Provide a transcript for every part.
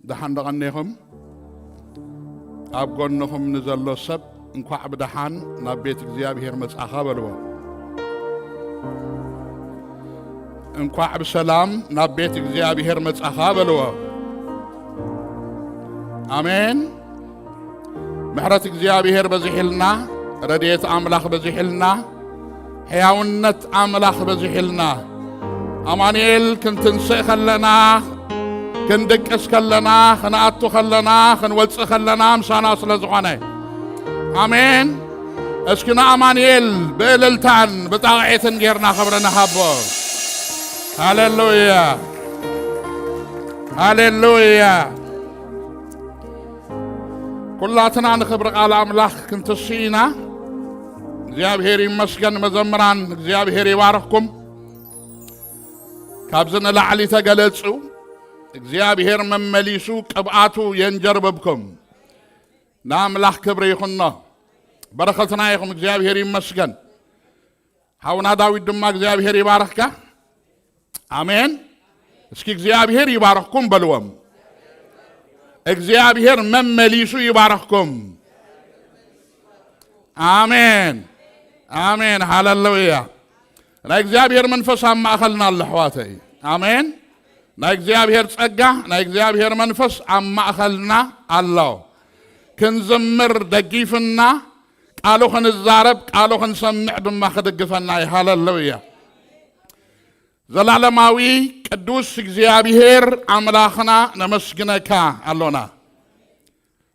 ደሓን ደቐኒኹም? ኣብ ጎንኹም ንዘሎ ሰብ፣ "እንኳዕ ብደሓን ናብ ቤት እግዚኣብሔር መጻኻ" በልዎ። "እንኳዕ ብሰላም ናብ ቤት እግዚኣብሔር መጻኻ" በልዎ። ኣሜን። ምሕረት እግዚኣብሔር በዚሕልና፣ ረድኤት ኣምላኽ በዚሕልና፣ ሕያውነት ኣምላኽ በዚሕልና። ኣማኑኤል ክንትንስእ ከለና፣ ክንድቅስ ከለና፣ ክንኣቱ ከለና፣ ክንወጽእ ከለና ምሳና ስለ ዝኾነ። ኣሜን። እስኪ ንኣማኑኤል ብእልልታን ብጣቕዒትን ጌርና ክብሪ ንሃቦ። ሃሌሉያ። ሃሌሉያ። ኩላትና ንኽብሪ ቃል ኣምላኽ ክንትስእ ኢና። እግዚኣብሔር ይመስገን። መዘምራን፣ እግዚኣብሔር ይባርኽኩም። ካብዚ ንላዕሊ ተገለጹ። እግዚኣብሔር መመሊሱ ቅብኣቱ የንጀርብብኩም። ንኣምላኽ ክብሪ ይኹኖ። በረኸትና ኢኹም። እግዚኣብሔር ይመስገን። ሓውና ዳዊት ድማ እግዚኣብሔር ይባርኽካ። ኣሜን። እስኪ እግዚኣብሔር ይባርኽኩም በልዎም። እግዚኣብሔር መመሊሱ ይባርኽኩም። ኣሜን። ኣሜን። ሃሌሉያ። ናይ እግዚኣብሔር መንፈስ ኣብ ማእኸልና ኣሎ፣ ኣሕዋተይ። ኣሜን። ናይ እግዚኣብሔር ጸጋ፣ ናይ እግዚኣብሔር መንፈስ ኣብ ማእኸልና ኣሎ። ክንዝምር ደጊፍና፣ ቃሉ ክንዛረብ፣ ቃሉ ክንሰምዕ ድማ ክድግፈና እዩ። ሃሌሉያ። ዘላለማዊ ቅዱስ እግዚኣብሔር ኣምላኽና ነመስግነካ ኣሎና።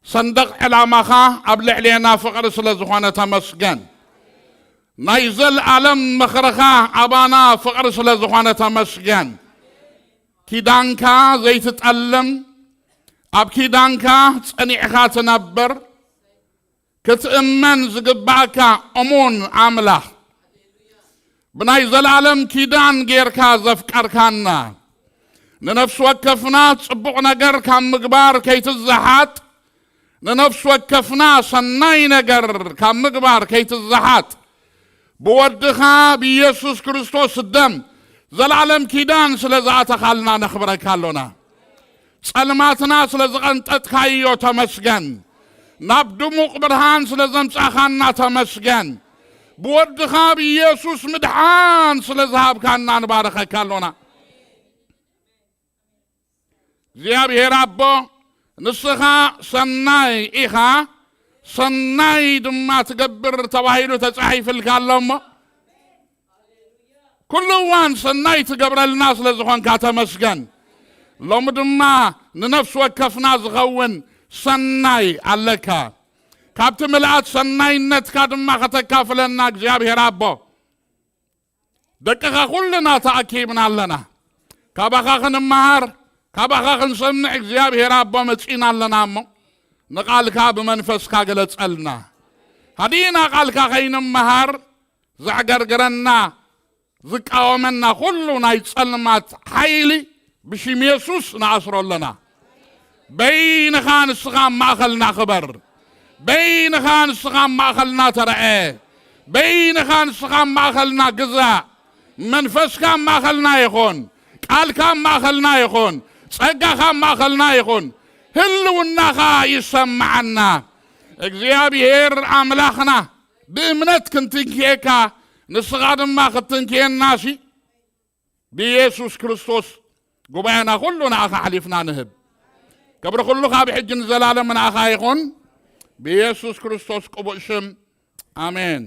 ሰንደቕ ዕላማኻ ኣብ ልዕሌና ፍቕሪ ስለ ዝኾነ ተመስገን። ናይ ዘልኣለም ምኽርኻ ኣባና ፍቕሪ ስለ ዝኾነ ተመስገን። ኪዳንካ ዘይትጠልም፣ ኣብ ኪዳንካ ጸኒዕኻ ትነብር፣ ክትእመን ዝግባእካ እሙን ኣምላኽ፣ ብናይ ዘላለም ኪዳን ጌርካ ዘፍቀርካና፣ ንነፍሲ ወከፍና ጽቡቕ ነገር ካብ ምግባር ከይትዘሓጥ፣ ንነፍሲ ወከፍና ሰናይ ነገር ካብ ምግባር ከይትዘሓጥ፣ ብወድኻ ብኢየሱስ ክርስቶስ ደም ዘላለም ኪዳን ስለ ዝኣተኻልና ነኽብረካ ኣሎና። ጸልማትና ስለ ዝቐንጠጥካዮ ተመስገን። ናብ ድሙቕ ብርሃን ስለ ዘምጻኻና ተመስገን። ብወድኻ ብኢየሱስ ምድሓን ስለ ዝሃብካና ንባርኸካ ኣሎና። እግዚኣብሔር ኣቦ፣ ንስኻ ሰናይ ኢኻ፣ ሰናይ ድማ ትገብር ተባሂሉ ተጻሒፍልካ ኣሎ እሞ፣ ኩሉ እዋን ሰናይ ትገብረልና ስለ ዝኾንካ ተመስገን። ሎሚ ድማ ንነፍሲ ወከፍና ዝኸውን ሰናይ ኣለካ። ካብቲ ምልኣት ሰናይነትካ ድማ ከተካፍለና እግዚኣብሔር ኣቦ፣ ደቅኻ ኩልና ተኣኪብና ኣለና። ካባኻ ክንመሃር፣ ካባኻ ክንሰምዕ እግዚኣብሔር ኣቦ መጺና ኣለና እሞ፣ ንቓልካ ብመንፈስካ ግለጸልና። ሃዲእና ቃልካ ከይንመሃር ዘዕገርግረና፣ ዝቃወመና ኩሉ ናይ ጸልማት ሓይሊ ብሽም የሱስ ንኣስሮ ኣለና። በይንኻ ንስኻ ኣብ ማእኸልና ክበር። በይንኻ ንስኻ ኣብ ማእኸልና ተረአ። በይንኻ ንስኻ ኣብ ማእኸልና ግዛእ። መንፈስካ ኣብ ማእኸልና ይኹን። ቃልካ ኣብ ማእኸልና ይኹን። ጸጋኻ ኣብ ማእኸልና ይኹን። ህልውናኻ ይሰማዓና። እግዚኣብሔር ኣምላኽና፣ ብእምነት ክንትንክየካ፣ ንስኻ ድማ ክትንክየናሲ፣ ብኢየሱስ ክርስቶስ ጉባኤና ኩሉ ንኣኻ ኣሕሊፍና ንህብ። ክብሪ ኩሉ ካብ ሕጂ ንዘላለም ንኣኻ ይኹን። ብኢየሱስ ክርስቶስ ቅቡእ ሽም፣ ኣሜን።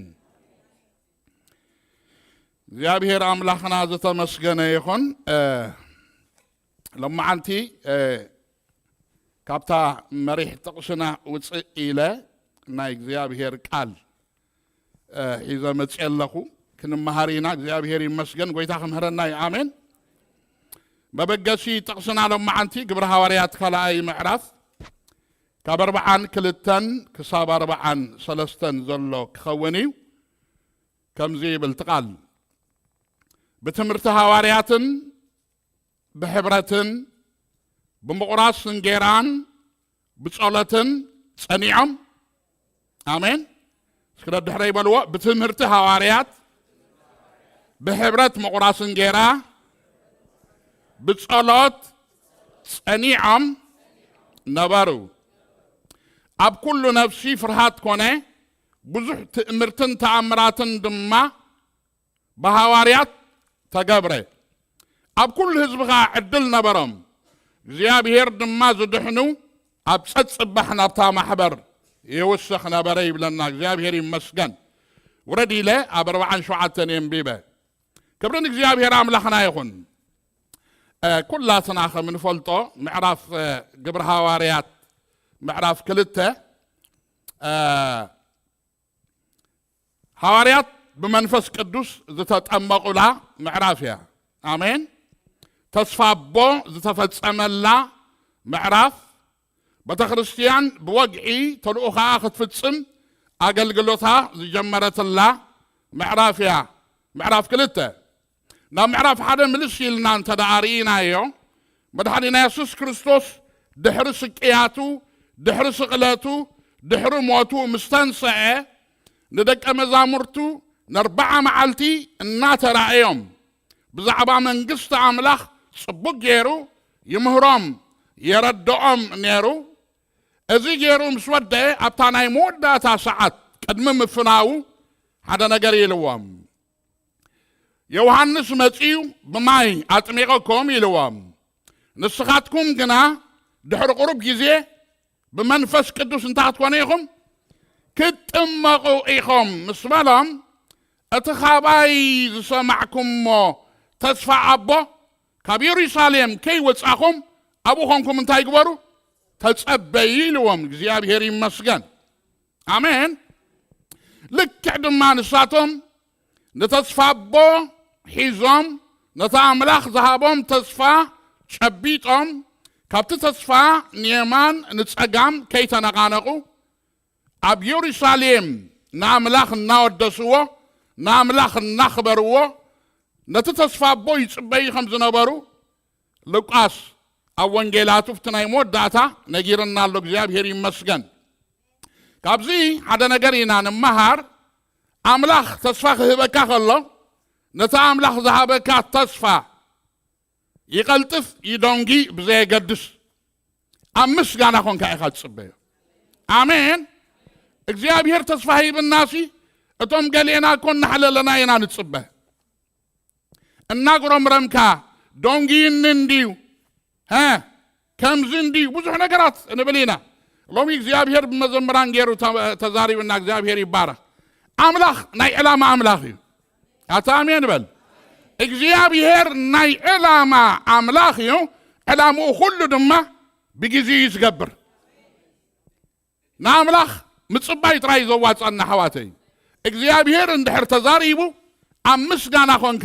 እግዚኣብሔር ኣምላኽና ዝተመስገነ ይኹን። እ፣ ሎማዓንቲ፣ እ፣ ካብታ መሪሕ ጥቕስና ውፅእ ኢለ ናይ እግዚኣብሔር ቃል፣ እ፣ ሒዘ መፅየ ኣለኹ። ክንመሃር ኢና። እግዚኣብሔር ይመስገን። ጎይታ ክምህረና እዩ። ኣሜን። መበገሲ ጥቕስና ሎማዓንቲ ግብረ ሃዋርያት ካልኣይ ምዕራፍ ካብ ኣርብዓን ክልተን ክሳብ ኣርብዓን ሰለስተን ዘሎ ክኸውን እዩ። ከምዚ ይብል እቲ ቃል፣ ብትምህርቲ ሃዋርያትን ብሕብረትን ብምቑራስ እንጌራን ብጸሎትን ጸኒዖም። ኣሜን። እስኪ ደድሕረይ በልዎ። ብትምህርቲ ሃዋርያት፣ ብሕብረት ምቑራስ እንጌራ፣ ብጸሎት ጸኒዖም፣ ነበሩ። ኣብ ኩሉ ነፍሲ ፍርሃት ኮነ፣ ብዙሕ ትእምርትን ተኣምራትን ድማ ብሃዋርያት ተገብረ። ኣብ ኩሉ ህዝቢ ኸኣ ዕድል ነበሮም። እግዚኣብሔር ድማ ዝድሕኑ ኣብ ጸጽባሕ ናብታ ማሕበር ይውስኽ ነበረ ይብለና። እግዚኣብሔር ይመስገን። ውረድ ኢለ ኣብ ኣርባዓን ሸውዓተን የንቢበ። ክብሪ ንእግዚኣብሔር ኣምላኽና ይኹን። እ፣ ኩላትና ከም እንፈልጦ ምዕራፍ፣ እ፣ ግብሪ ሃዋርያት ምዕራፍ ክልተ፣ እ፣ ሃዋርያት ብመንፈስ ቅዱስ ዝተጠመቑላ ምዕራፍ እያ። ኣሜን። ተስፋ ኣቦ ዝተፈጸመላ ምዕራፍ፣ ቤተ ክርስቲያን ብወግዒ ተልእኾኣ ክትፍጽም ኣገልግሎታ ዝጀመረትላ ምዕራፍ እያ። ምዕራፍ ክልተ። ናብ ምዕራፍ ሓደ ምልስ ኢልና እንተ ደኣ ርኢናዮ፣ መድሓኒና የሱስ ክርስቶስ ድሕሪ ስቅያቱ፣ ድሕሪ ስቕለቱ፣ ድሕሪ ሞቱ ምስ ተንሰአ፣ ንደቀ መዛሙርቱ ንኣርብዓ መዓልቲ እናተራእዮም፣ ብዛዕባ መንግስቲ ኣምላኽ ጽቡቕ ገይሩ ይምህሮም፣ የረድኦም ነይሩ። እዚ ገይሩ ምስ ወደአ፣ ኣብታ ናይ መወዳእታ ሰዓት ቅድሚ ምፍናዉ ሓደ ነገር ኢልዎም። ዮሃንስ መጺኡ ብማይ ኣጥሚቐኩም ኢልዎም። ንስኻትኩም ግና ድሕሪ ቁሩብ ግዜ ብመንፈስ ቅዱስ እንታይ ክትኮኑ ኢኹም? ክትጥመቑ ኢኹም ምስ በሎም፣ እቲ ኻባይ ዝሰማዕኩሞ ተስፋ ኣቦ ካብ የሩሳሌም ከይወጻኹም ኣብኡ ኾንኩም እንታይ ግበሩ? ተጸበዩ ኢልዎም። እግዚኣብሔር ይመስገን። ኣሜን። ልክዕ ድማ ንሳቶም ንተስፋ ኣቦ ሒዞም፣ ነቲ ኣምላኽ ዝሃቦም ተስፋ ጨቢጦም፣ ካብቲ ተስፋ ንየማን ንጸጋም ከይተነቓነቑ፣ ኣብ የሩሳሌም ንኣምላኽ እናወደስዎ፣ ንኣምላኽ እናኽበርዎ፣ ነቲ ተስፋ ኣቦ ይጽበዩ ከም ዝነበሩ ሉቃስ ኣብ ወንጌላቱ ኣብቲ ናይ መወዳእታ ነጊርና ኣሎ። እግዚኣብሔር ይመስገን። ካብዚ ሓደ ነገር ኢና ንመሃር። ኣምላኽ ተስፋ ክህበካ ከሎ፣ ነቲ ኣምላኽ ዝሃበካ ተስፋ ይቐልጥፍ ይደንጉ ብዘየገድስ፣ ኣብ ምስጋና ኮንካ ኢኻ ትጽበዮ። ኣሜን። እግዚኣብሔር ተስፋ ሂብናሲ፣ እቶም ገሌና እኮ እናሕለለና ኢና ንጽበ። እናጉረምረምካ፣ ደንጉዩኒ እንድዩ፣ ሀ፣ ከምዚ እንድዩ፣ ብዙሕ ነገራት ንብል ኢና። ሎሚ እግዚኣብሔር ብመዘምራን ገይሩ ተ-፣ ተዛሪቡና፣ እግዚኣብሔር ይባረኽ። ኣምላኽ ናይ ዕላማ ኣምላኽ እዩ። ኣታ ኣሜን በል። እግዚኣብሔር ናይ ዕላማ ኣምላኽ እዩ። ዕላምኡ ኩሉ ድማ ብግዜ እዩ ዝገብር። ንኣምላኽ ምጽባይ ጥራይ ዘዋጸና፣ ኣሕዋተይ። እግዚኣብሔር እንድሕር ተዛሪቡ፣ ኣብ ምስጋና ኾንካ፣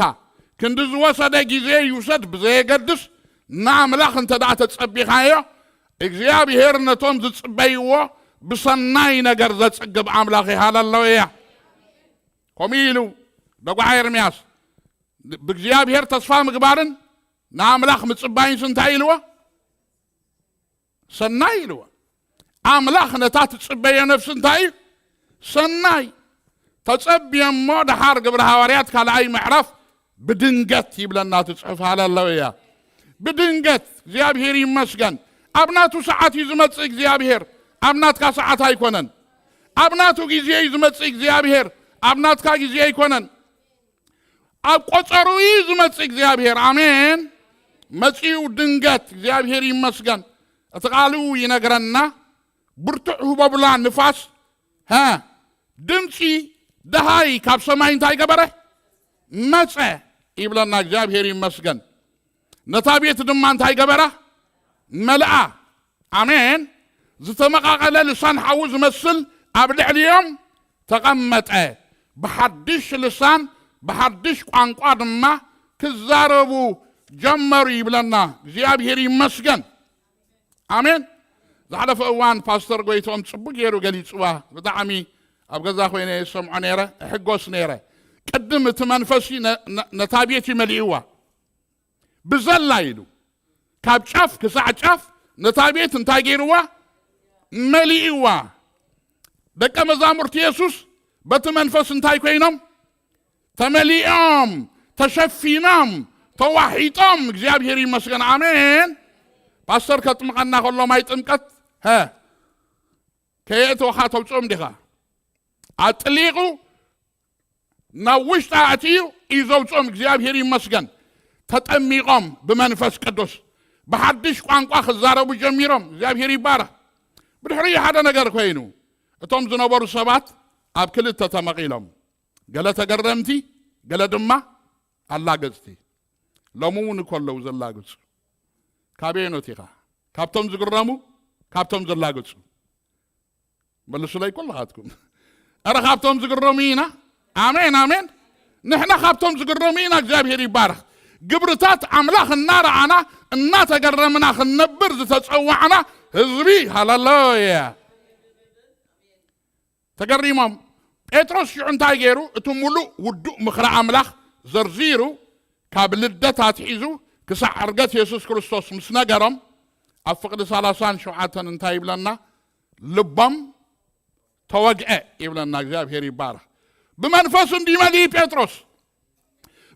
ክንዲ ዝወሰደ ግዜ ይውሰድ ብዘየገድስ፣ ንኣምላኽ እንተ ደኣ ተጸቢኻዮ፣ እግዚኣብሔር ነቶም ዝጽበይዎ ብሰናይ ነገር ዘጽግብ ኣምላኽ እዩ። ሃለሉያ። ከምኡ ኢሉ ደጉዓ ኤርምያስ፣ ብእግዚኣብሔር ተስፋ ምግባርን ንኣምላኽ ምጽባይንስ እንታይ ኢልዎ? ሰናይ ኢልዎ። ኣምላኽ ነታ ትጽበዮ ነፍሲ እንታይ እዩ? ሰናይ። ተጸብየ እሞ፣ ደሓር ግብረ ሃዋርያት ካልኣይ ምዕራፍ፣ ብድንገት ይብለና እቲ ጽሑፍ። ሃለሉያ። ብድንገት። እግዚኣብሔር ይመስገን። ኣብ ናቱ ሰዓት እዩ ዝመጽእ እግዚኣብሔር። ኣብ ናትካ ሰዓት ኣይኮነን። ኣብ ናቱ ግዜ እዩ ዝመጽእ እግዚኣብሔር። ኣብ ናትካ ግዜ ኣይኮነን። ኣብ ቆጸሩ እዩ ዝመጽእ እግዚኣብሔር። ኣሜን። መጺኡ ድንገት። እግዚኣብሔር ይመስገን። እቲ ቃሉ ይነግረና፣ ብርቱዕ ህቦብላ ንፋስ፣ ሀ፣ ድምፂ ደሃይ ካብ ሰማይ እንታይ ገበረ? መጸ ይብለና። እግዚኣብሔር ይመስገን። ነታ ቤት ድማ እንታይ ገበራ? መልኣ። ኣሜን። ዝተመቓቐለ ልሳን ሓዊ ዝመስል ኣብ ልዕሊኦም ተቐመጠ። ብሓድሽ ልሳን፣ ብሓድሽ ቋንቋ ድማ ክዛረቡ ጀመሩ ይብለና። እግዚኣብሔር ይመስገን። ኣሜን። ዝሓለፈ እዋን ፓስተር ጎይትኦም ጽቡቅ ገይሩ ገሊጽዋ። ብጣዕሚ ኣብ ገዛ ኮይነ የሰምዖ ነይረ፣ እሕጎስ ነይረ። ቅድም እቲ መንፈስ ነ-፣ ነ-፣ ነታ ቤት እዩ መሊእዋ። ብዘላ ኢሉ ካብ ጫፍ ክሳዕ ጫፍ ነታ ቤት እንታይ ገይርዋ? መሊእዋ። ደቀ መዛሙርቲ የሱስ በቲ መንፈስ እንታይ ኮይኖም? ተመሊኦም፣ ተሸፊኖም፣ ተዋሒጦም። እግዚኣብሔር ይመስገን። ኣሜን። ፓስተር ከጥምቐና ከሎ ማይ ጥምቀት፣ ሀ፣ ከየእተወኻ ተውፅኦም ዲኻ? ኣጥሊቑ ናብ ውሽጣ ኣትዩ እዩ ዘውፅኦም። እግዚኣብሔር ይመስገን። ተጠሚቖም ብመንፈስ ቅዱስ ብሓድሽ ቋንቋ ክዛረቡ ጀሚሮም። እግዚኣብሔር ይባረኽ። ብድሕሪኡ ሓደ ነገር ኮይኑ፣ እቶም ዝነበሩ ሰባት ኣብ ክልተ ተመቒሎም፣ ገለ ተገረምቲ፣ ገለ ድማ ኣላገፅቲ። ሎሚ እውን እኮ ኣለዉ ዘላግፁ። ካበየኖት ኢኻ? ካብቶም ዝግረሙ፣ ካብቶም ዘላግፁ? መልሱለይ ኩልኻትኩም። ኧረ ካብቶም ዝግረሙ ኢና። ኣሜን፣ ኣሜን። ንሕና ካብቶም ዝግረሙ ኢና። እግዚኣብሔር ይባረኽ። ግብርታት ኣምላኽ እናረኣና እናተገረምና ክንነብር ዝተጸዋዕና ህዝቢ። ሃሌሉያ። ተገሪሞም። ጴጥሮስ ሽዑ እንታይ ገይሩ? እቲ ሙሉእ ውዱእ ምኽሪ ኣምላኽ ዘርዚሩ፣ ካብ ልደት ኣትሒዙ ክሳዕ ዕርገት የሱስ ክርስቶስ ምስ ነገሮም፣ ኣብ ፍቕዲ ሰላሳን ሸውዓተን እንታይ ይብለና? ልቦም ተወግአ ይብለና። እግዚኣብሔር ይባረኽ። ብመንፈስ እንዲመልኢ ጴጥሮስ፣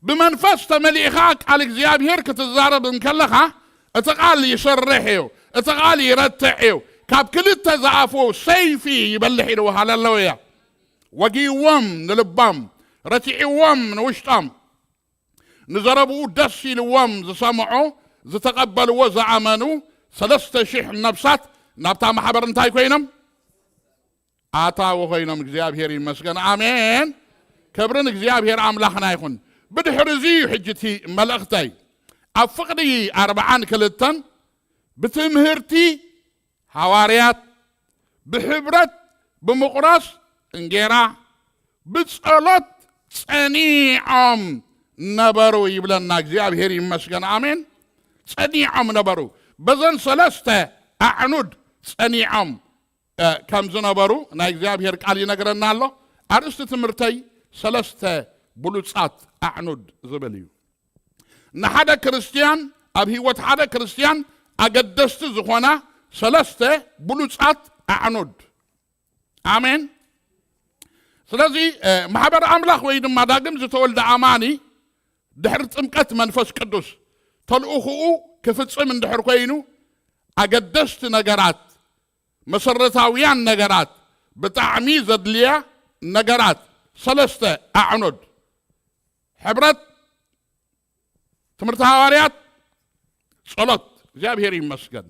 ብመንፈስ ተመሊእኻ ቃል እግዚኣብሔር ክትዛረብ እንከለኻ፣ እቲ ቃል ይሰርሕ እዩ፣ እቲ ቃል ይረትዕ እዩ፣ ካብ ክልተ ዝኣፉ ሰይፊ ይበልሕ ኢልዎ። ሃሌሉያ። ወጊዎም ንልቦም፣ ረቲዕዎም ንውሽጦም። ንዘረብኡ ደስ ኢልዎም ዝሰምዑ፣ ዝተቐበልዎ፣ ዝኣመኑ ሰለስተ ሺሕ ነፍሳት ናብታ ማሕበር እንታይ ኮይኖም? ኣታዊ ኮይኖም። እግዚኣብሔር ይመስገን። ኣሜን። ክብሪ ንእግዚኣብሔር ኣምላኽና ይኹን። ብድሕሪ እዚ እዩ ሕጂ እቲ መልእኽተይ። ኣብ ፍቕዲ ኣርብዓን ክልተን ብትምህርቲ ሃዋርያት፣ ብሕብረት፣ ብምቑራስ እንጌራ፣ ብጸሎት ጸኒዖም ነበሩ ይብለና። እግዚኣብሔር ይመስገን። ኣሜን። ጸኒዖም ነበሩ። በዘን ሰለስተ ኣዕኑድ ጸኒዖም፣ እ፣ ከም ዝነበሩ ናይ እግዚኣብሔር ቃል ይነግረና ኣሎ። ኣርእስቲ ትምህርተይ ሰለስተ ብሉጻት ኣዕኑድ ዝብል እዩ። ንሓደ ክርስትያን፣ ኣብ ህይወት ሓደ ክርስትያን ኣገደስቲ ዝኾና ሰለስተ ብሉጻት ኣዕኑድ። ኣሜን። ስለዚ፣ እ፣ ማሕበር ኣምላኽ ወይ ድማ ዳግም ዝተወልደ ኣማኒ ድሕሪ ጥምቀት መንፈስ ቅዱስ ተልእኹኡ ክፍጽም እንድሕር ኮይኑ፣ ኣገደስቲ ነገራት፣ መሰረታውያን ነገራት፣ ብጣዕሚ ዘድልያ ነገራት፣ ሰለስተ ኣዕኑድ፣ ሕብረት፣ ትምህርቲ ሃዋርያት፣ ጸሎት። እግዚኣብሔር ይመስገን።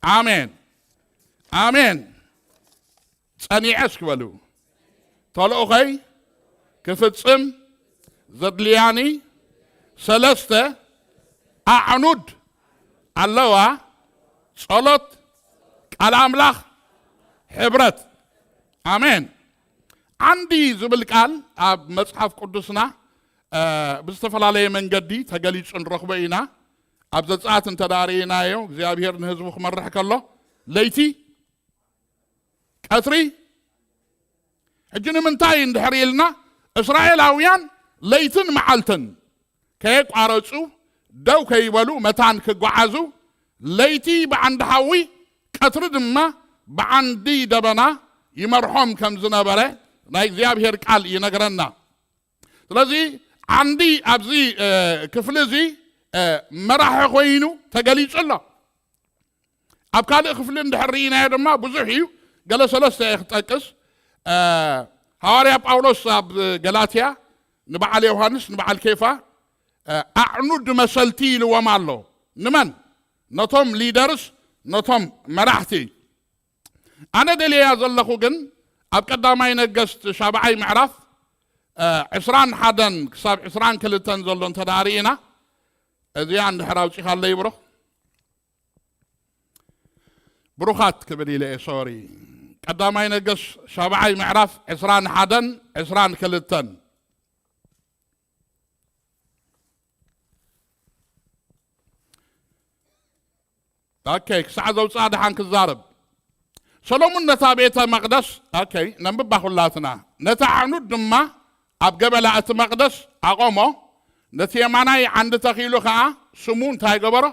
ኣሜን፣ ኣሜን። ጸኒዐ እስኪ በሉ። ተልእኾይ ክፍጽም ዘድልያኒ ሰለስተ ኣዕኑድ ኣለዋ። ጸሎት፣ ቃል ኣምላኽ፣ ሕብረት። ኣሜን። ዓንዲ ዝብል ቃል ኣብ መጽሓፍ ቅዱስና፣ እ፣ ብዝተፈላለየ መንገዲ ተገሊጹ ንረኽቦ ኢና። ኣብ ዘጸኣት እንተ ደኣ ርኢናዮ፣ እግዚኣብሔር ንህዝቡ ክመርሕ ከሎ፣ ለይቲ፣ ቀትሪ። ሕጂ ንምንታይ እንድሕር ኢልና፣ እስራኤላውያን ለይትን መዓልትን ከየቋረጹ፣ ደው ከይበሉ መታን ክጓዓዙ፣ ለይቲ ብዓንዲ ሓዊ፣ ቀትሪ ድማ ብዓንዲ ደበና ይመርሖም ከም ዝነበረ ናይ እግዚኣብሔር ቃል ይነግረና። ስለዚ ዓንዲ ኣብዚ፣ እ፣ ክፍሊ እዚ፣ እ፣ መራሒ ኮይኑ ተገሊጹ ኣሎ። ኣብ ካልእ ክፍሊ እንድሕር ርኢናዮ ድማ ብዙሕ እዩ። ገለ ሰለስተ እየ ክጠቅስ። እ፣ ሃዋርያ ጳውሎስ ኣብ ገላትያ ንበዓል ዮሃንስ፣ ንበዓል ኬፋ፣ እ፣ ኣዕኑድ መሰልቲ ኢልዎም ኣሎ። ንመን? ነቶም ሊደርስ፣ ነቶም መራሕቲ። ኣነ ደልየያ ዘለኹ ግን ኣብ ቀዳማይ ነገስት ሻብዓይ ምዕራፍ፣ እ፣ ዕስራን ሓደን ክሳብ ዕስራን ክልተን ዘሎ እንተ ደኣ ርኢና፣ እዚኣ እንድሕር ኣውጺኻለይ ብሩኽ። ብሩኻት ክብል ኢለ እየ፣ ሶሪ። ቀዳማይ ነገስት ሻብዓይ ምዕራፍ ዕስራን ሓደን ዕስራን ክልተን። ኦኬ፣ ክሳዕ ዘውፅኣ ደሓን ክዛረብ። ሰሎሙን ነታ ቤተ መቕደስ፣ ኦኬ፣ ነንብባ ኩላትና። ነቲ ኣዕኑድ ድማ ኣብ ገበላ እቲ መቕደስ ኣቖሞ፣ ነቲ የማናይ ዓንዲ ተኺሉ ኸዓ ስሙ እንታይ ገበሮ?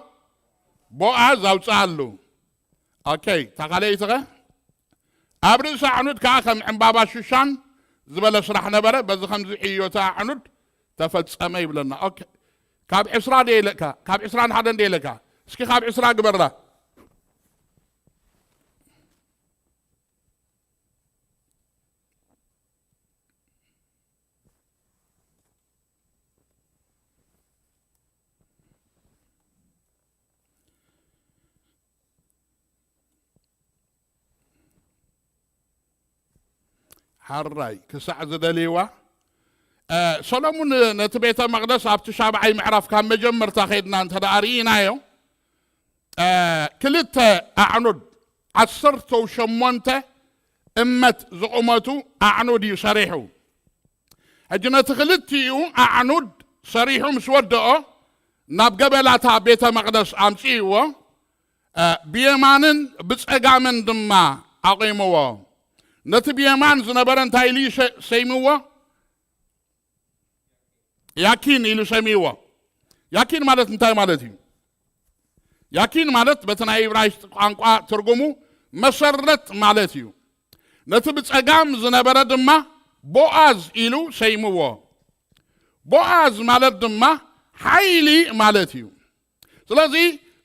ቦኣዝ ኣውፅኣሉ። ኦኬ፣ እታ ካልኣይቲ ኸ? ኣብ ርእሲ ኣዕኑድ ከኣ ከም ዕምባባ ሹሻን ዝበለ ስራሕ ነበረ። በዚ ኸምዚ ዕዮ እቲ ኣዕኑድ ተፈጸመ ይብለና። ኦኬ። ካብ ዕስራ ድየ ኢለካ? ካብ ዕስራን ሓደን ድየ ኢለካ? እስኪ ካብ ዕስራ ግበራ። ሓራይ ክሳዕ ዝደልይዋ። እ፣ ሰሎሙን ነቲ ቤተ መቕደስ ኣብቲ ሻብዓይ ምዕራፍ ካብ መጀመርታ ኸይድና እንተ ደኣ ርኢናዮ፣ እ፣ ክልተ ኣዕኑድ ዓሰርተ ሸሞንተ እመት ዝቑመቱ ኣዕኑድ እዩ ሰሪሑ። ሕጂ ነቲ ክልቲኡ ኣዕኑድ ሰሪሑ ምስ ወደኦ፣ ናብ ገበላታ ቤተ መቕደስ ኣምጺእዎ፣ እ፣ ብየማንን ብጸጋምን ድማ ኣቑምዎ። ነቲ ብየማን ዝነበረ እንታይ ኢሉ ሸ-፣ ሰይምዎ? ያኪን ኢሉ ሰይምዎ። ያኪን ማለት እንታይ ማለት እዩ? ያኪን ማለት በቲ ናይ እብራይስጥ ቋንቋ ትርጉሙ መሰረት ማለት እዩ። ነቲ ብጸጋም ዝነበረ ድማ ቦኣዝ ኢሉ ሰይምዎ። ቦኣዝ ማለት ድማ ሓይሊ ማለት እዩ። ስለዚ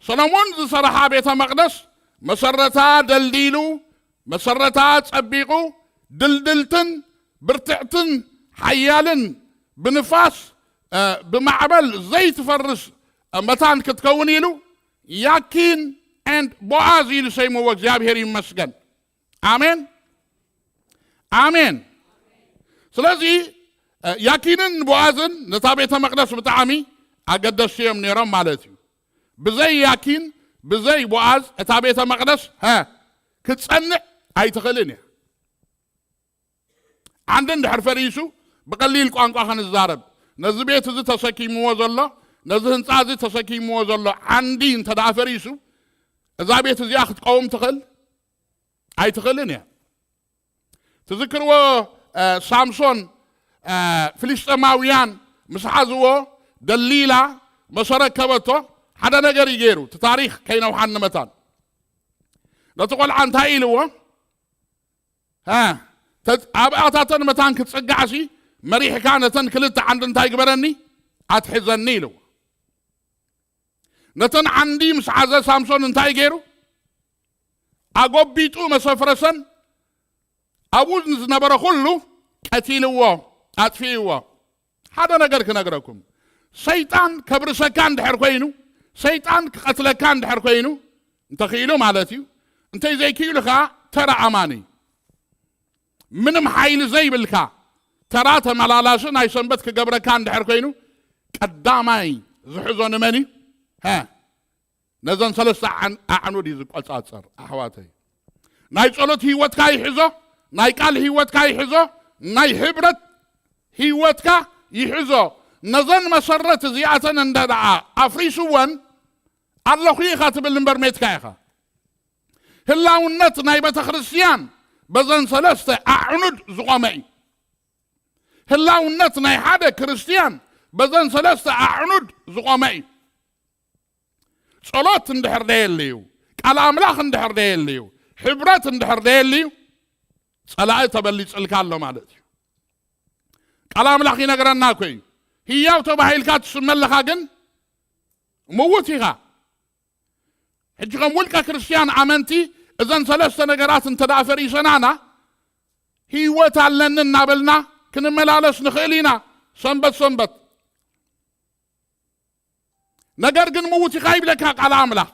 ሰሎሞን ዝሰርሓ ቤተ መቕደስ መሰረታ ደልዲሉ፣ መሰረታ ጸቢቑ፣ ድልድልትን ብርትዕትን ሓያልን ብንፋስ፣ እ፣ ብማዕበል ዘይትፈርስ፣ እ፣ መታን ክትከውን ኢሉ ያኪን ኤንድ ቦኣዝ ኢሉ ሰይምዎ። እግዚኣብሔር ይመስገን። ኣሜን፣ ኣሜን። ስለዚ፣ እ፣ ያኪንን ቦኣዝን ነታ ቤተ መቕደስ ብጣዕሚ ኣገደስቲ እዮም ነይሮም ማለት እዩ። ብዘይ ያኪን፣ ብዘይ ቦኣዝ እታ ቤተ መቕደስ፣ ሀ፣ ክትጸንዕ ኣይትኽእልን እያ። ዓንዲ እንድሕር ፈሪሱ፣ ብቐሊል ቋንቋ ክንዛረብ፣ ነዚ ቤት እዚ ተሰኪምዎ ዘሎ፣ ነዚ ህንጻ እዚ ተሰኪምዎ ዘሎ ዓንዲ እንተ ደኣ ፈሪሱ፣ እዛ ቤት እዚኣ ክትቀውም ትኽእል? ኣይትኽእልን እያ። ትዝክርዎ፣ እ፣ ሳምሶን፣ እ፣ ፍልስጤማውያን ምስ ሓዝዎ፣ ደሊላ መሰረት ከበቶ፣ ሓደ ነገር እዩ ገይሩ። እቲ ታሪኽ ከይነውሓኒ መታን። ነቲ ቆልዓ እንታይ ኢልዎ? ሀ፣ ተ-፣ ኣብኣታተን መታን ክትጽጋዕሲ፣ መሪሕካ ነተን ክልተ ዓንዲ እንታይ ግበረኒ? ኣትሕዘኒ ኢልዎ። ነተን ዓንዲ ምስ ሓዘ ሳምሶን እንታይ ገይሩ? ኣጎቢጡ መሰፍረሰን ኣብኡ ዝነበረ ኩሉ ቀቲልዎ፣ ኣጥፊእዎ። ሓደ ነገር ክነግረኩም፣ ሰይጣን ከብርሰካ እንድሕር ኮይኑ፣ ሰይጣን ክቐትለካ እንድሕር ኮይኑ፣ እንተኽኢሉ ማለት እዩ፣ እንተይ ዘይክኢሉ ኸዓ ተራ ኣማኒ፣ ምንም ሓይሊ ዘይብልካ ተራ ተመላላሲ ናይ ሰንበት ክገብረካ እንድሕር ኮይኑ፣ ቀዳማይ ዝሕዞ ንመን እዩ? ሀ፣ ነዘን ሰለስተ ኣዕን-፣ ኣዕኑድ እዩ ዝቆጻጸር። ኣሕዋተይ፣ ናይ ጸሎት ህይወትካ ይሕዞ፣ ናይ ቃል ህይወትካ ይሕዞ፣ ናይ ህብረት ህይወትካ ይሕዞ። ነዘን መሰረት እዚኣተን እንደ ደኣ ኣፍሪስወን፣ ኣለኹ ኢኻ ትብል እምበር ሜትካ ኢኻ። ህላውነት ናይ ቤተ ክርስቲያን በዘን ሰለስተ ኣዕኑድ ዝቖመ እዩ። ህላውነት ናይ ሓደ ክርስቲያን በዘን ሰለስተ ኣዕኑድ ዝቖመ እዩ። ጸሎት እንድሕር ደየልዩ፣ ቃል ኣምላኽ እንድሕር ደየልዩ፣ ሕብረት እንድሕር ደየልዩ፣ ጸላኢ ተበሊጽልካ ኣሎ ማለት እዩ። ቃል ኣምላኽ ይነግረና እኮ እዩ። ህያው ተባሂልካ ትስመ ኣለኻ፣ ግን ምዉት ኢኻ። ሕጂ ከም ውልቀ ክርስቲያን ኣመንቲ እዘን ሰለስተ ነገራት እንተ ደኣ ፈሪሰናና፣ ህይወት ኣለኒ እናበልና ክንመላለስ ንኽእል ኢና ሰንበት ሰንበት። ነገር ግን ምዉት ኢኻ ይብለካ ቃል ኣምላኽ።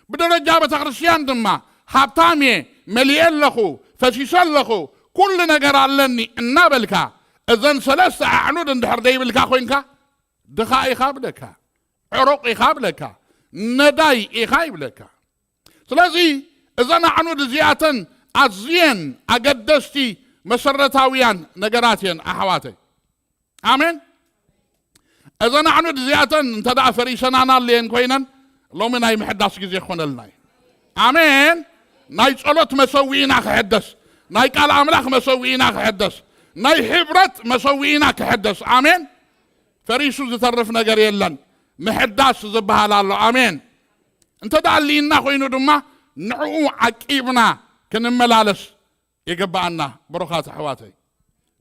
ብደረጃ ቤተ ክርስቲያን ድማ ሃብታም እየ፣ መሊኤ ኣለኹ፣ ፈሲሰ ኣለኹ፣ ኩሉ ነገር ኣለኒ እናበልካ እዘን ሰለስተ ኣዕኑድ እንድሕር ደይብልካ ኮይንካ፣ ድኻ ኢኻ ብለካ፣ ዕሩቕ ኢኻ ብለካ፣ ነዳይ ኢኻ ይብለካ። ስለዚ እዘን ኣዕኑድ እዚኣተን ኣዝየን ኣገደስቲ መሰረታውያን ነገራት እየን ኣሕዋተይ። ኣሜን። እዘን ኣዕኑድ እዚኣተን እንተ ደኣ ፈሪሰናና ኣለየን ኮይነን፣ ሎሚ ናይ ምሕዳስ ግዜ ክኾነልና እዩ። ኣሜን። ናይ ጸሎት መሰዊእና ክሕደስ፣ ናይ ቃል ኣምላኽ መሰዊእና ክሕደስ፣ ናይ ሕብረት መሰዊእና ክሕደስ። ኣሜን። ፈሪሱ ዝተርፍ ነገር የለን። ምሕዳስ ዝበሃል ኣሎ። ኣሜን። እንተ ደኣ ኣልይና ኮይኑ ድማ ንዕኡ ዓቂብና ክንመላለስ ይግብኣና። ብሩኻት ኣሕዋተይ፣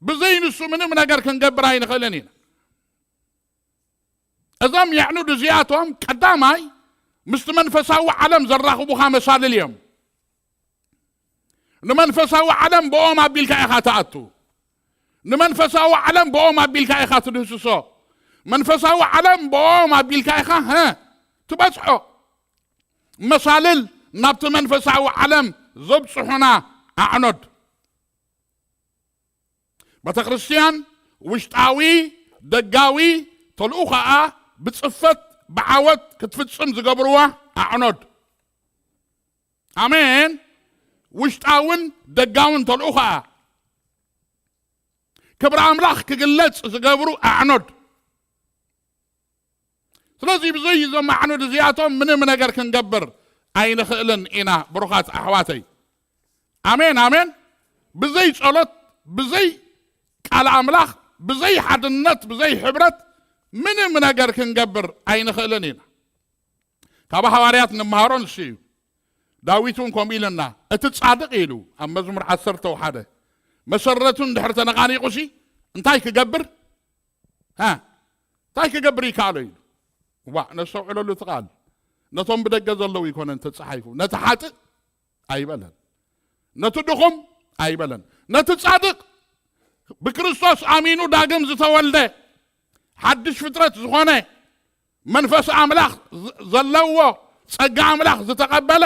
ብዘይ ንሱ ምንም ነገር ክንገብር ኣይንኽእልን ኢና። እዞም የዕኑድ እዚኣቶም፣ ቀዳማይ፣ ምስቲ መንፈሳዊ ዓለም ዘራኽቡኻ መሳልል እዮም። ንመንፈሳዊ ዓለም ብኦም ኣቢልካ ኢኻ ትኣቱ። ንመንፈሳዊ ዓለም ብኦም ኣቢልካ ኢኻ ትድህስሶ። መንፈሳዊ ዓለም ብኦም ኣቢልካ ኢኻ፣ ሀ፣ ትበጽሖ። መሳልል ናብቲ መንፈሳዊ ዓለም ዘብጽሑና ኣዕኖድ። ቤተ ክርስቲያን ውሽጣዊ፣ ደጋዊ ተልእኾኣ ብጽፈት፣ ብዓወት ክትፍጽም ዝገብርዋ ኣዕኖድ። ኣሜን። ውሽጣውን ደጋውን ተልእኾኣ ክብሪ ኣምላኽ ክግለጽ ዝገብሩ ኣዕኖድ። ስለዚ ብዘይ እዞም ኣዕኑድ እዚኣቶም ምንም ነገር ክንገብር ኣይንኽእልን ኢና፣ ብሩኻት ኣሕዋተይ። ኣሜን፣ ኣሜን። ብዘይ ጸሎት፣ ብዘይ ቃል ኣምላኽ፣ ብዘይ ሓድነት፣ ብዘይ ሕብረት ምንም ነገር ክንገብር ኣይንኽእልን ኢና። ካብ ሃዋርያት ንምሃሮ ንሱ እዩ። ዳዊት እውን ከምኡ ኢለና፣ እቲ ጻድቕ ኢሉ ኣብ መዝሙር ዓሰርተ ሓደ፣ መሰረቱ እንድሕር ተነቓኒቑሲ እንታይ ክገብር? ሃ? እንታይ ክገብር ይከኣሎ ኢሉ። ዋ፣ ነስተውዕለሉ እቲ ቃል። ነቶም ብደገ ዘለዉ ይኮነን ተጻሒፉ። ነቲ ሓጥእ ኣይበለን። ነቲ ድኹም ኣይበለን። ነቲ ጻድቕ፣ ብክርስቶስ ኣሚኑ ዳግም ዝተወልደ፣ ሓድሽ ፍጥረት ዝኾነ፣ መንፈስ ኣምላኽ ዝ-፣ ዘለዎ፣ ጸጋ ኣምላኽ ዝተቐበለ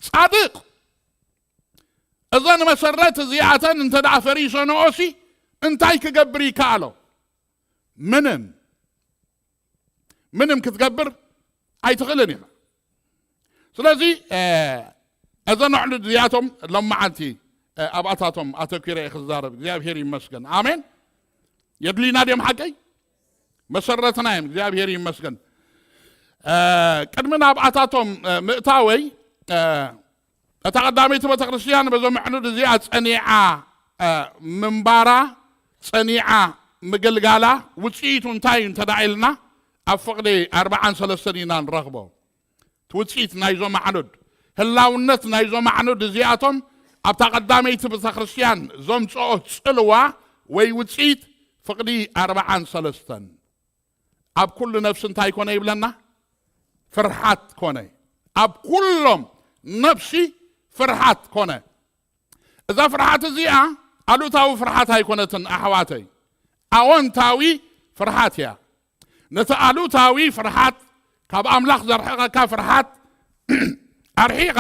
ጻድቕ፣ እዘን መሰረት እዚኣተን እንተ ደኣ ፈሪሰንኦሲ እንታይ ክገብር ይከኣሎ? ምንም። ምንም ክትገብር ኣይትኽእልን ኢኻ። ስለዚ፣ እ፣ እዘን ኣዕኑድ እዚኣቶም ሎመዓንቲ፣ እ፣ ኣብኣታቶም ኣተኲረ እየ ክዛረብ። እግዚኣብሔር ይመስገን። ኣሜን። የድልዩና ድዮም ሓቀይ? መሰረትና እዮም። እግዚኣብሔር ይመስገን። እ፣ ቅድሚ ናብኣታቶም፣ እ፣ ምእታወይ፣ እ፣ እታ ቀዳመይቲ ቤተ ክርስቲያን በዞም ኣዕኑድ እዚኣ ጸኒዓ፣ እ፣ ምንባራ፣ ጸኒዓ ምግልጋላ ውጽኢቱ እንታይ እዩ እንተ ደኣ ኢልና፣ ኣብ ፍቕዲ ኣርብዓን ሰለስተን ኢና ንረኽቦ። እቲ ውጽኢት ናይዞም ኣዕኑድ፣ ህላውነት ናይዞም ኣዕኑድ እዚኣቶም ኣብታ ቀዳመይቲ ቤተ ክርስቲያን ዘምጽኦ ጽልዋ ወይ ውጽኢት ፍቕዲ ኣርብዓን ሰለስተን። ኣብ ኩሉ ነፍሲ እንታይ ኮነ ይብለና? ፍርሓት ኮነ። ኣብ ኩሎም ነፍሲ ፍርሓት ኮነ። እዛ ፍርሓት እዚኣ ኣሉታዊ ፍርሓት ኣይኮነትን ኣሕዋተይ፣ ኣወንታዊ ፍርሓት እያ። ነቲ ኣሉታዊ ፍርሓት፣ ካብ ኣምላኽ ዘርሕቐካ ፍርሓት ኣርሒቓ፣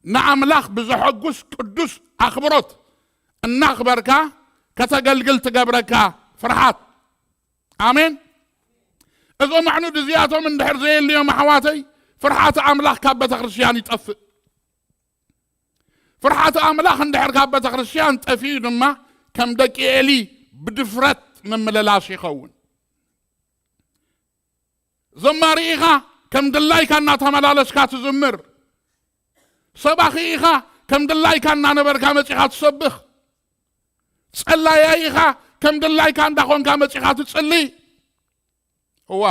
ንኣምላኽ ብዘሐጉስ ቅዱስ ኣኽብሮት እናኽበርካ ከተገልግል ትገብረካ ፍርሓት። ኣሜን። እዞም ኣዕኑድ እዚኣቶም እንድሕር ዘየልዮም ኣሕዋተይ፣ ፍርሓት ኣምላኽ ካብ ቤተ ክርስቲያን ይጠፍእ። ፍርሓት ኣምላኽ እንድሕር ካብ ቤተ ክርስቲያን ጠፊኡ ድማ ከም ደቂ ኤሊ ብድፍረት ምምልላስ ይኸውን። ዘማሪ ኢኻ፣ ከም ድላይካ እናተመላለስካ ትዝምር። ሰባኺ ኢኻ፣ ከም ድላይካ እናነበርካ መጺኻ ትሰብኽ። ጸላያይ ኢኻ፣ ከም ድላይካ እንዳኾንካ መጺኻ ትጽሊ። እዋ፣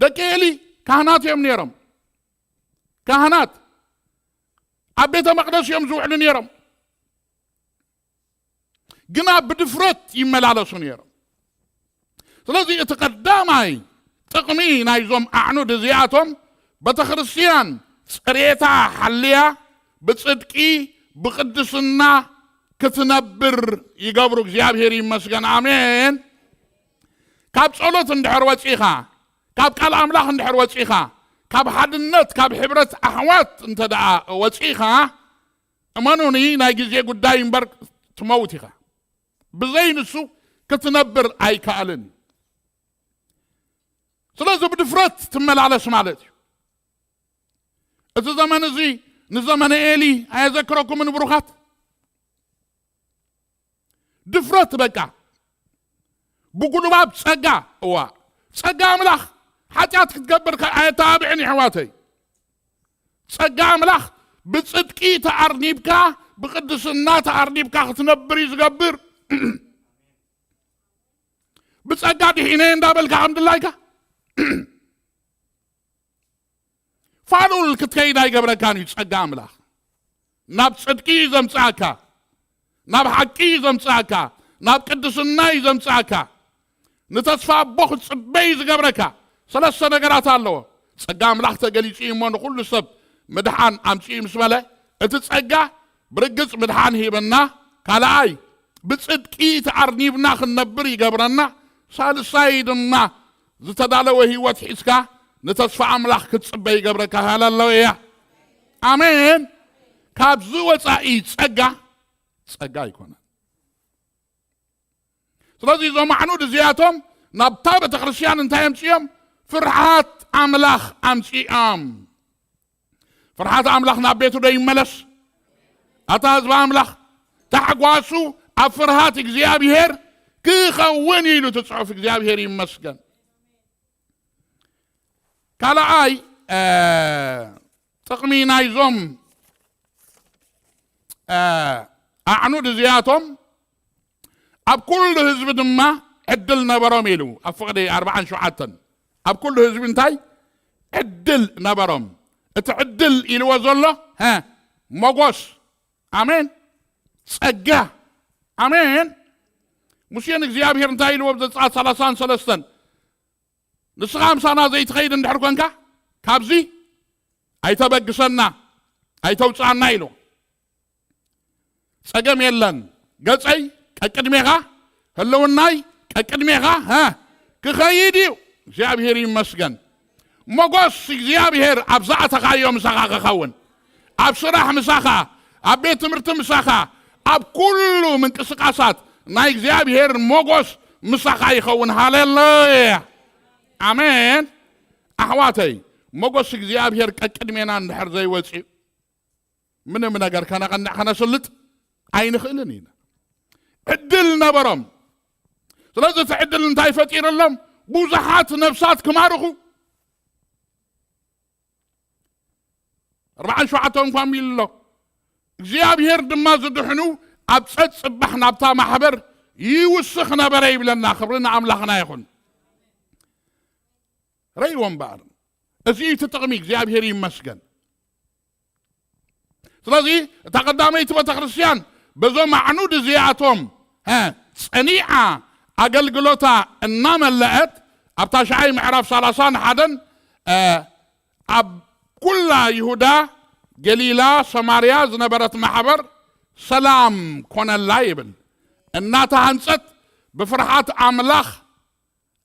ደቂ ኤሊ ካህናት እዮም ነይሮም። ካህናት ኣብ ቤተ መቕደስ እዮም ዝውዕሉ ነይሮም። ግና ብድፍረት ይመላለሱ ነይሮም። ስለዚ እቲ ቀዳማይ ጥቕሚ ናይዞም ኣዕኑድ እዚኣቶም፣ ቤተ ክርስቲያን ጽሬታ ሓልያ ብጽድቂ ብቕድስና ክትነብር ይገብሩ። እግዚኣብሔር ይመስገን። ኣሜን። ካብ ጸሎት እንድሕር ወጺኻ፣ ካብ ቃል ኣምላኽ እንድሕር ወጺኻ፣ ካብ ሓድነት፣ ካብ ሕብረት ኣሕዋት እንተ ደኣ ወጺኻ፣ እመኑኒ፣ ናይ ግዜ ጉዳይ እምበር ትመውት ኢኻ። ብዘይ ንሱ ክትነብር ኣይከኣልን። ስለዚ ብድፍረት ትመላለስ ማለት እዩ። እቲ ዘመን እዚ ንዘመነ ኤሊ ኣየዘክረኩምን ብሩኻት? ድፍረት በቃ። ብጉልባብ ጸጋ፣ እዋ፣ ጸጋ ኣምላኽ ሓጢኣት ክትገብር ከ-፣ ኣየተባብዕን የሕዋተይ። ጸጋ ኣምላኽ ብጽድቂ ተኣርኒብካ፣ ብቅድስና ተኣርኒብካ ክትነብር እዩ ዝገብር። ብጸጋ ድሒነ እንዳበልካ ከም ድላይካ ፋሉል ክትከይድ ኣይገብረካን እዩ ጸጋ ኣምላኽ። ናብ ጽድቂ እዩ ዘምጽኣካ፣ ናብ ሓቂ እዩ ዘምጽኣካ፣ ናብ ቅድስና እዩ ዘምጽኣካ። ንተስፋ ኣቦ ክትጽበ እዩ ዝገብረካ። ሰለስተ ነገራት ኣለዎ። ጸጋ ኣምላኽ ተገሊጹ እዩ እሞ ንኹሉ ሰብ ምድሓን ኣምጺኡ ምስ በለ፣ እቲ ጸጋ ብርግጽ ምድሓን ሂበና። ካልኣይ፣ ብጽድቂ ተኣርኒብና ክንነብር ይገብረና። ሳልሳይ ድማ፣ ዝተዳለወ ህይወት ሒዝካ ንተስፋ ኣምላኽ ክትጽበ ይገብረካ። ሃለሉያ። ኣሜን። ካብዚ ወጻኢ ጸጋ፣ ጸጋ ኣይኮነን። ስለዚ እዞም ኣዕኑድ እዚኣቶም ናብታ ቤተ ክርስቲያን እንታይ ኣምጽኦም? ፍርሃት ኣምላኽ ኣምጽኦም። ፍርሃት ኣምላኽ ናብ ቤቱ ዶ ይመለስ? ኣታ ህዝቢ ኣምላኽ፣ ታሕጓሱ ኣብ ፍርሃት እግዚኣብሔር ክኸውን እዩ ኢሉ እቲ ጽሑፍ። እግዚኣብሔር ይመስገን። ካልኣይ፣ እ፣ ጥቕሚ ናይዞም፣ እ፣ ኣዕኑድ እዚኣቶም፣ ኣብ ኩሉ ህዝቢ ድማ ዕድል ነበሮም ኢሉ ኣብ ፍቕዲ ኣርብዓን ሸውዓተን። ኣብ ኩሉ ህዝቢ እንታይ ዕድል ነበሮም? እቲ ዕድል ኢልዎ ዘሎ፣ ሀ፣ ሞጎስ። ኣሜን። ጸጋ። ኣሜን። ሙሴን እግዚኣብሔር እንታይ ኢልዎ? ኣብ ዘጸኣት ሰላሳን ሰለስተን፣ ንስኻ ምሳና ዘይትኸይድ እንድሕር ኮንካ፣ ካብዚ ኣይተበግሰና፣ ኣይተውጽኣና ኢልዎ። ጸገም የለን። ገጸይ ቀቅድሜኻ፣ ህልውናይ ቀቅድሜኻ፣ ሀ፣ ክኸይድ እዩ። እግዚኣብሔር ይመስገን። ሞጎስ እግዚኣብሔር ኣብ ዝኣተኻዮ ምሳኻ ክኸውን፣ ኣብ ስራሕ ምሳኻ፣ ኣብ ቤት ትምህርቲ ምሳኻ፣ ኣብ ኩሉ ምንቅስቃሳት ናይ እግዚኣብሔር ሞጎስ ምሳኻ ይኸውን። ሃሌሉያ። ኣሜን። ኣሕዋተይ፣ ሞጎስ እግዚኣብሔር ቀቅድሜና እንድሕር ዘይወፅዩ፣ ምንም ነገር ከነቐንዕ ከነስልጥ ኣይንኽእልን ኢና። ዕድል ነበሮም። ስለዚ እቲ ዕድል እንታይ ፈጢረሎም? ብዙሓት ነፍሳት ክማርኹ። ኣርብዓን ሸውዓተን እንኳ ኢሉ ኣሎ። እግዚኣብሔር ድማ ዝድሕኑ ኣብ ጸጽባሕ ናብታ ማሕበር ይውስኽ ነበረ ይብለና። ክብሪ ንኣምላኽና ይኹን። ረእይዎ እምበኣር። እዚ እዩ እቲ ጥቕሚ። እግዚኣብሔር ይመስገን። ስለዚ እታ ቀዳመይቲ ቤተ ክርስቲያን በዞም ኣዕኑድ እዚኣቶም፣ ሀ፣ ጸኒዓ ኣገልግሎታ እናመለአት ኣብ ታሽዓይ ምዕራፍ ሰላሳን ሓደን፣ እ፣ ኣብ ኩላ ይሁዳ፣ ገሊላ፣ ሰማርያ ዝነበረት ማሕበር ሰላም ኮነላ ይብል። እናተሃንጸት ብፍርሃት ኣምላኽ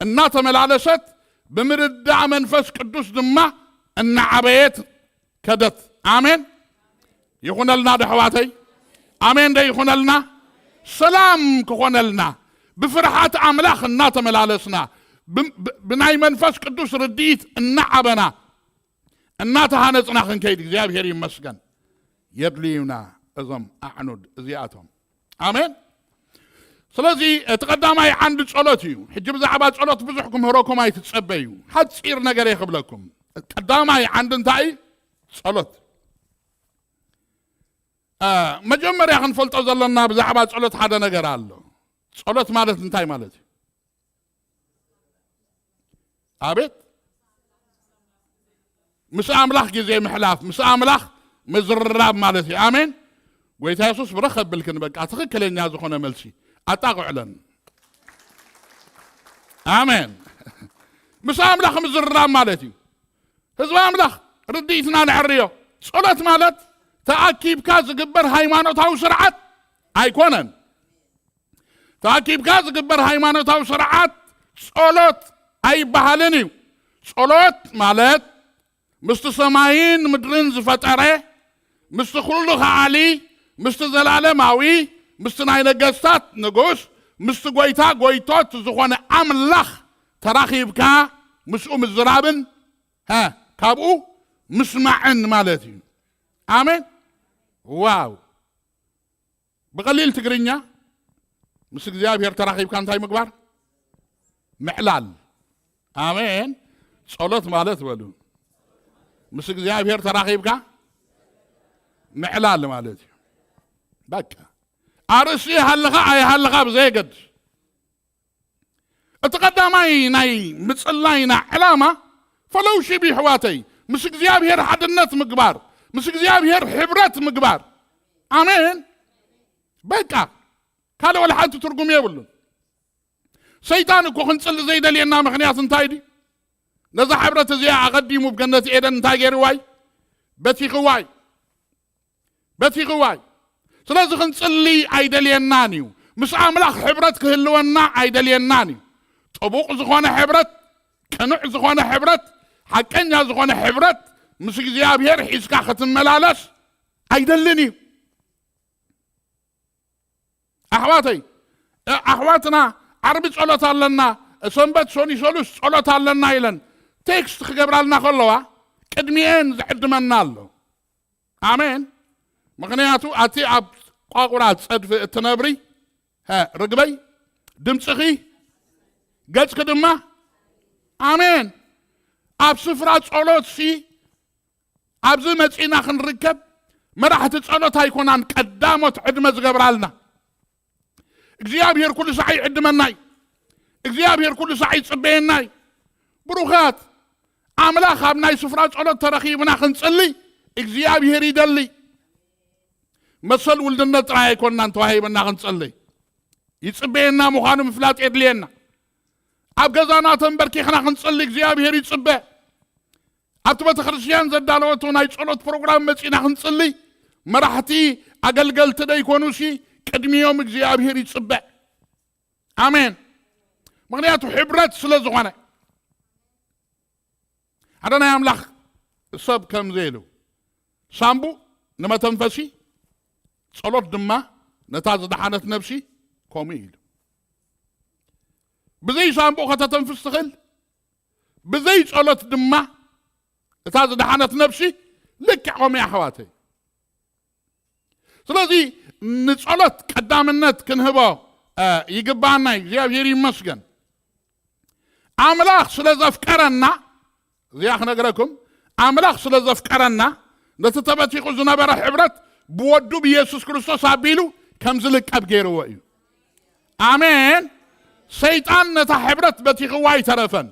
እናተመላለሰት ብምርዳእ መንፈስ ቅዱስ ድማ እናዓበየት ከደት። ኣሜን ይኹነልና ዶ ኣሕዋተይ? ኣሜን ዶ ይኹነልና? ሰላም ክኾነልና ብፍርሃት ኣምላኽ እናተመላለስና ብ-፣ ብ-፣ ብናይ መንፈስ ቅዱስ ርድኢት እናዓበና እናተሃነጽና ክንከይድ እግዚኣብሔር ይመስገን። የድልዩና እዞም ኣዕኑድ እዚኣቶም። ኣሜን። ስለዚ እቲ ቀዳማይ ዓንዲ ጸሎት እዩ። ሕጂ ብዛዕባ ጸሎት ብዙሕ ክምህረኩም ኣይትጸበዩ። ሓጺር ነገር እየ ክብለኩም። ቀዳማይ ዓንዲ እንታይ እዩ? ጸሎት። አ፣ መጀመርያ ክንፈልጦ ዘለና ብዛዕባ ጸሎት ሓደ ነገር ኣሎ። ጸሎት ማለት እንታይ ማለት እዩ? ኣቤት። ምስ ኣምላኽ ግዜ ምሕላፍ፣ ምስ ኣምላኽ ምዝርራብ ማለት እዩ። ኣሜን። ጎይታ የሱስ ብረኽ ከብልክን በቃ ትኽክለኛ ዝኾነ መልሲ ኣጣቕዕለን። ኣሜን። ምስ ኣምላኽ ምዝርራብ ማለት እዩ። ህዝቢ ኣምላኽ ርድኢትና ነዕርዮ። ጸሎት ማለት ተኣኪብካ ዝግበር ሃይማኖታዊ ስርዓት ኣይኮነን። ተኣኪብካ ዝግበር ሃይማኖታዊ ስርዓት ጸሎት ኣይበሃልን እዩ። ጸሎት ማለት ምስቲ ሰማይን ምድርን ዝፈጠረ፣ ምስቲ ኩሉ ከኣሊ፣ ምስቲ ዘላለማዊ፣ ምስቲ ናይ ነገስታት ንጉስ፣ ምስቲ ጎይታ ጎይቶት ዝኾነ ኣምላኽ ተራኺብካ ምስኡ ምዝራብን፣ ሀ፣ ካብኡ ምስማዕን ማለት እዩ። ኣሜን። ዋው። ብቐሊል ትግርኛ ምስ እግዚኣብሔር ተራኺብካ እንታይ ምግባር? ምዕላል። ኣሜን። ጸሎት ማለት በሉ፣ ምስ እግዚኣብሔር ተራኺብካ ምዕላል ማለት እዩ። በቃ ኣርእስቲ ይሃልኻ ኣይሃልኻ ብዘየገድስ፣ እቲ ቀዳማይ ናይ ምጽላይና ዕላማ ፈሎውሺፕ እዩ፣ ኣሕዋተይ። ምስ እግዚኣብሔር ሓድነት ምግባር፣ ምስ እግዚኣብሔር ሕብረት ምግባር። ኣሜን። በቃ ካልእ ወላ ሓንቲ ትርጉም የብሉን። ሰይጣን እኮ ክንጽሊ ዘይደልየና ምኽንያት እንታይ ድዩ? ነዛ ሕብረት እዚኣ ኣቐዲሙ ብገነት ኤደን እንታይ ገይርዋይ? በቲኽዋይ። በቲኽዋይ። ስለዚ ክንጽሊ ኣይደልየናን እዩ። ምስ ኣምላኽ ሕብረት ክህልወና ኣይደልየናን እዩ። ጥቡቕ ዝኾነ ሕብረት፣ ቅኑዕ ዝኾነ ሕብረት፣ ሓቀኛ ዝኾነ ሕብረት ምስ እግዚኣብሔር ሒዝካ ክትመላለስ ኣይደልን እዩ። ኣሕዋተይ፣ እ፣ ኣሕዋትና ዓርቢ ጸሎት ኣለና፣ ሰንበት ሶኒ ሰሉስ ጸሎት ኣለና ኢለን ቴክስት ክገብራልና ከለዋ ቅድሚኤን ዝዕድመና ኣሎ። ኣሜን። ምኽንያቱ ኣቲ ኣብ ቋቑራ ጸድፊ እትነብሪ፣ ሀ፣ ርግበይ፣ ድምፅኺ፣ ገጽኪ ድማ፣ ኣሜን። ኣብ ስፍራ ጸሎት ሲ ኣብዚ መጺእና ክንርከብ መራሕቲ ጸሎት ኣይኮናን ቀዳሞት ዕድመ ዝገብራልና። እግዚኣብሔር ኩሉ ሳዕ ይዕድመና እዩ። እግዚኣብሔር ኩሉ ሳዕ ይጽበየና እዩ። ብሩኻት፣ ኣምላኽ ኣብ ናይ ስፍራ ጸሎት ተረኺብና ክንጽሊ እግዚኣብሔር ይደሊ። መሰል ውልድነት ጥራይ ኣይኮንናን ተዋሂብና ክንጽሊ። ይጽበየና ምዃኑ ምፍላጥ የድልየና። ኣብ ገዛና ተንበርኪኽና ክንጽሊ እግዚኣብሔር ይጽበ። ኣብቲ ቤተ ክርስቲያን ዘዳለወቶ ናይ ጸሎት ፕሮግራም መጺእና ክንጽሊ፣ መራሕቲ ኣገልገልቲ ደይኮኑሲ ቅድሚዮም እግዚኣብሔር ይጽበ። ኣሜን። ምኽንያቱ ሕብረት ስለ ዝኾነ። ሓደ ናይ ኣምላኽ ሰብ ከምዚ ኢሉ፣ ሳምቡእ ንመተንፈሲ፣ ጸሎት ድማ ነታ ዝደሓነት ነብሲ ከምኡ ኢሉ። ብዘይ ሳምቡእ ከተተንፍስ ትኽእል፣ ብዘይ ጸሎት ድማ እታ ዝደሓነት ነብሲ ልክዕ ከምኡ እያ ኣሕዋተይ። ስለዚ ንጸሎት ቀዳምነት ክንህቦ፣ እ፣ ይግባና እዩ። እግዚኣብሔር ይመስገን። ኣምላኽ ስለ ዘፍቀረና፣ እዚኣ ክነግረኩም፣ ኣምላኽ ስለ ዘፍቀረና ነቲ ተበቲኹ ዝነበረ ሕብረት ብወዱ ብኢየሱስ ክርስቶስ ኣቢሉ ከም ዝልቀብ ገይርዎ እዩ። ኣሜን። ሰይጣን ነታ ሕብረት በቲኽዋ ኣይተረፈን።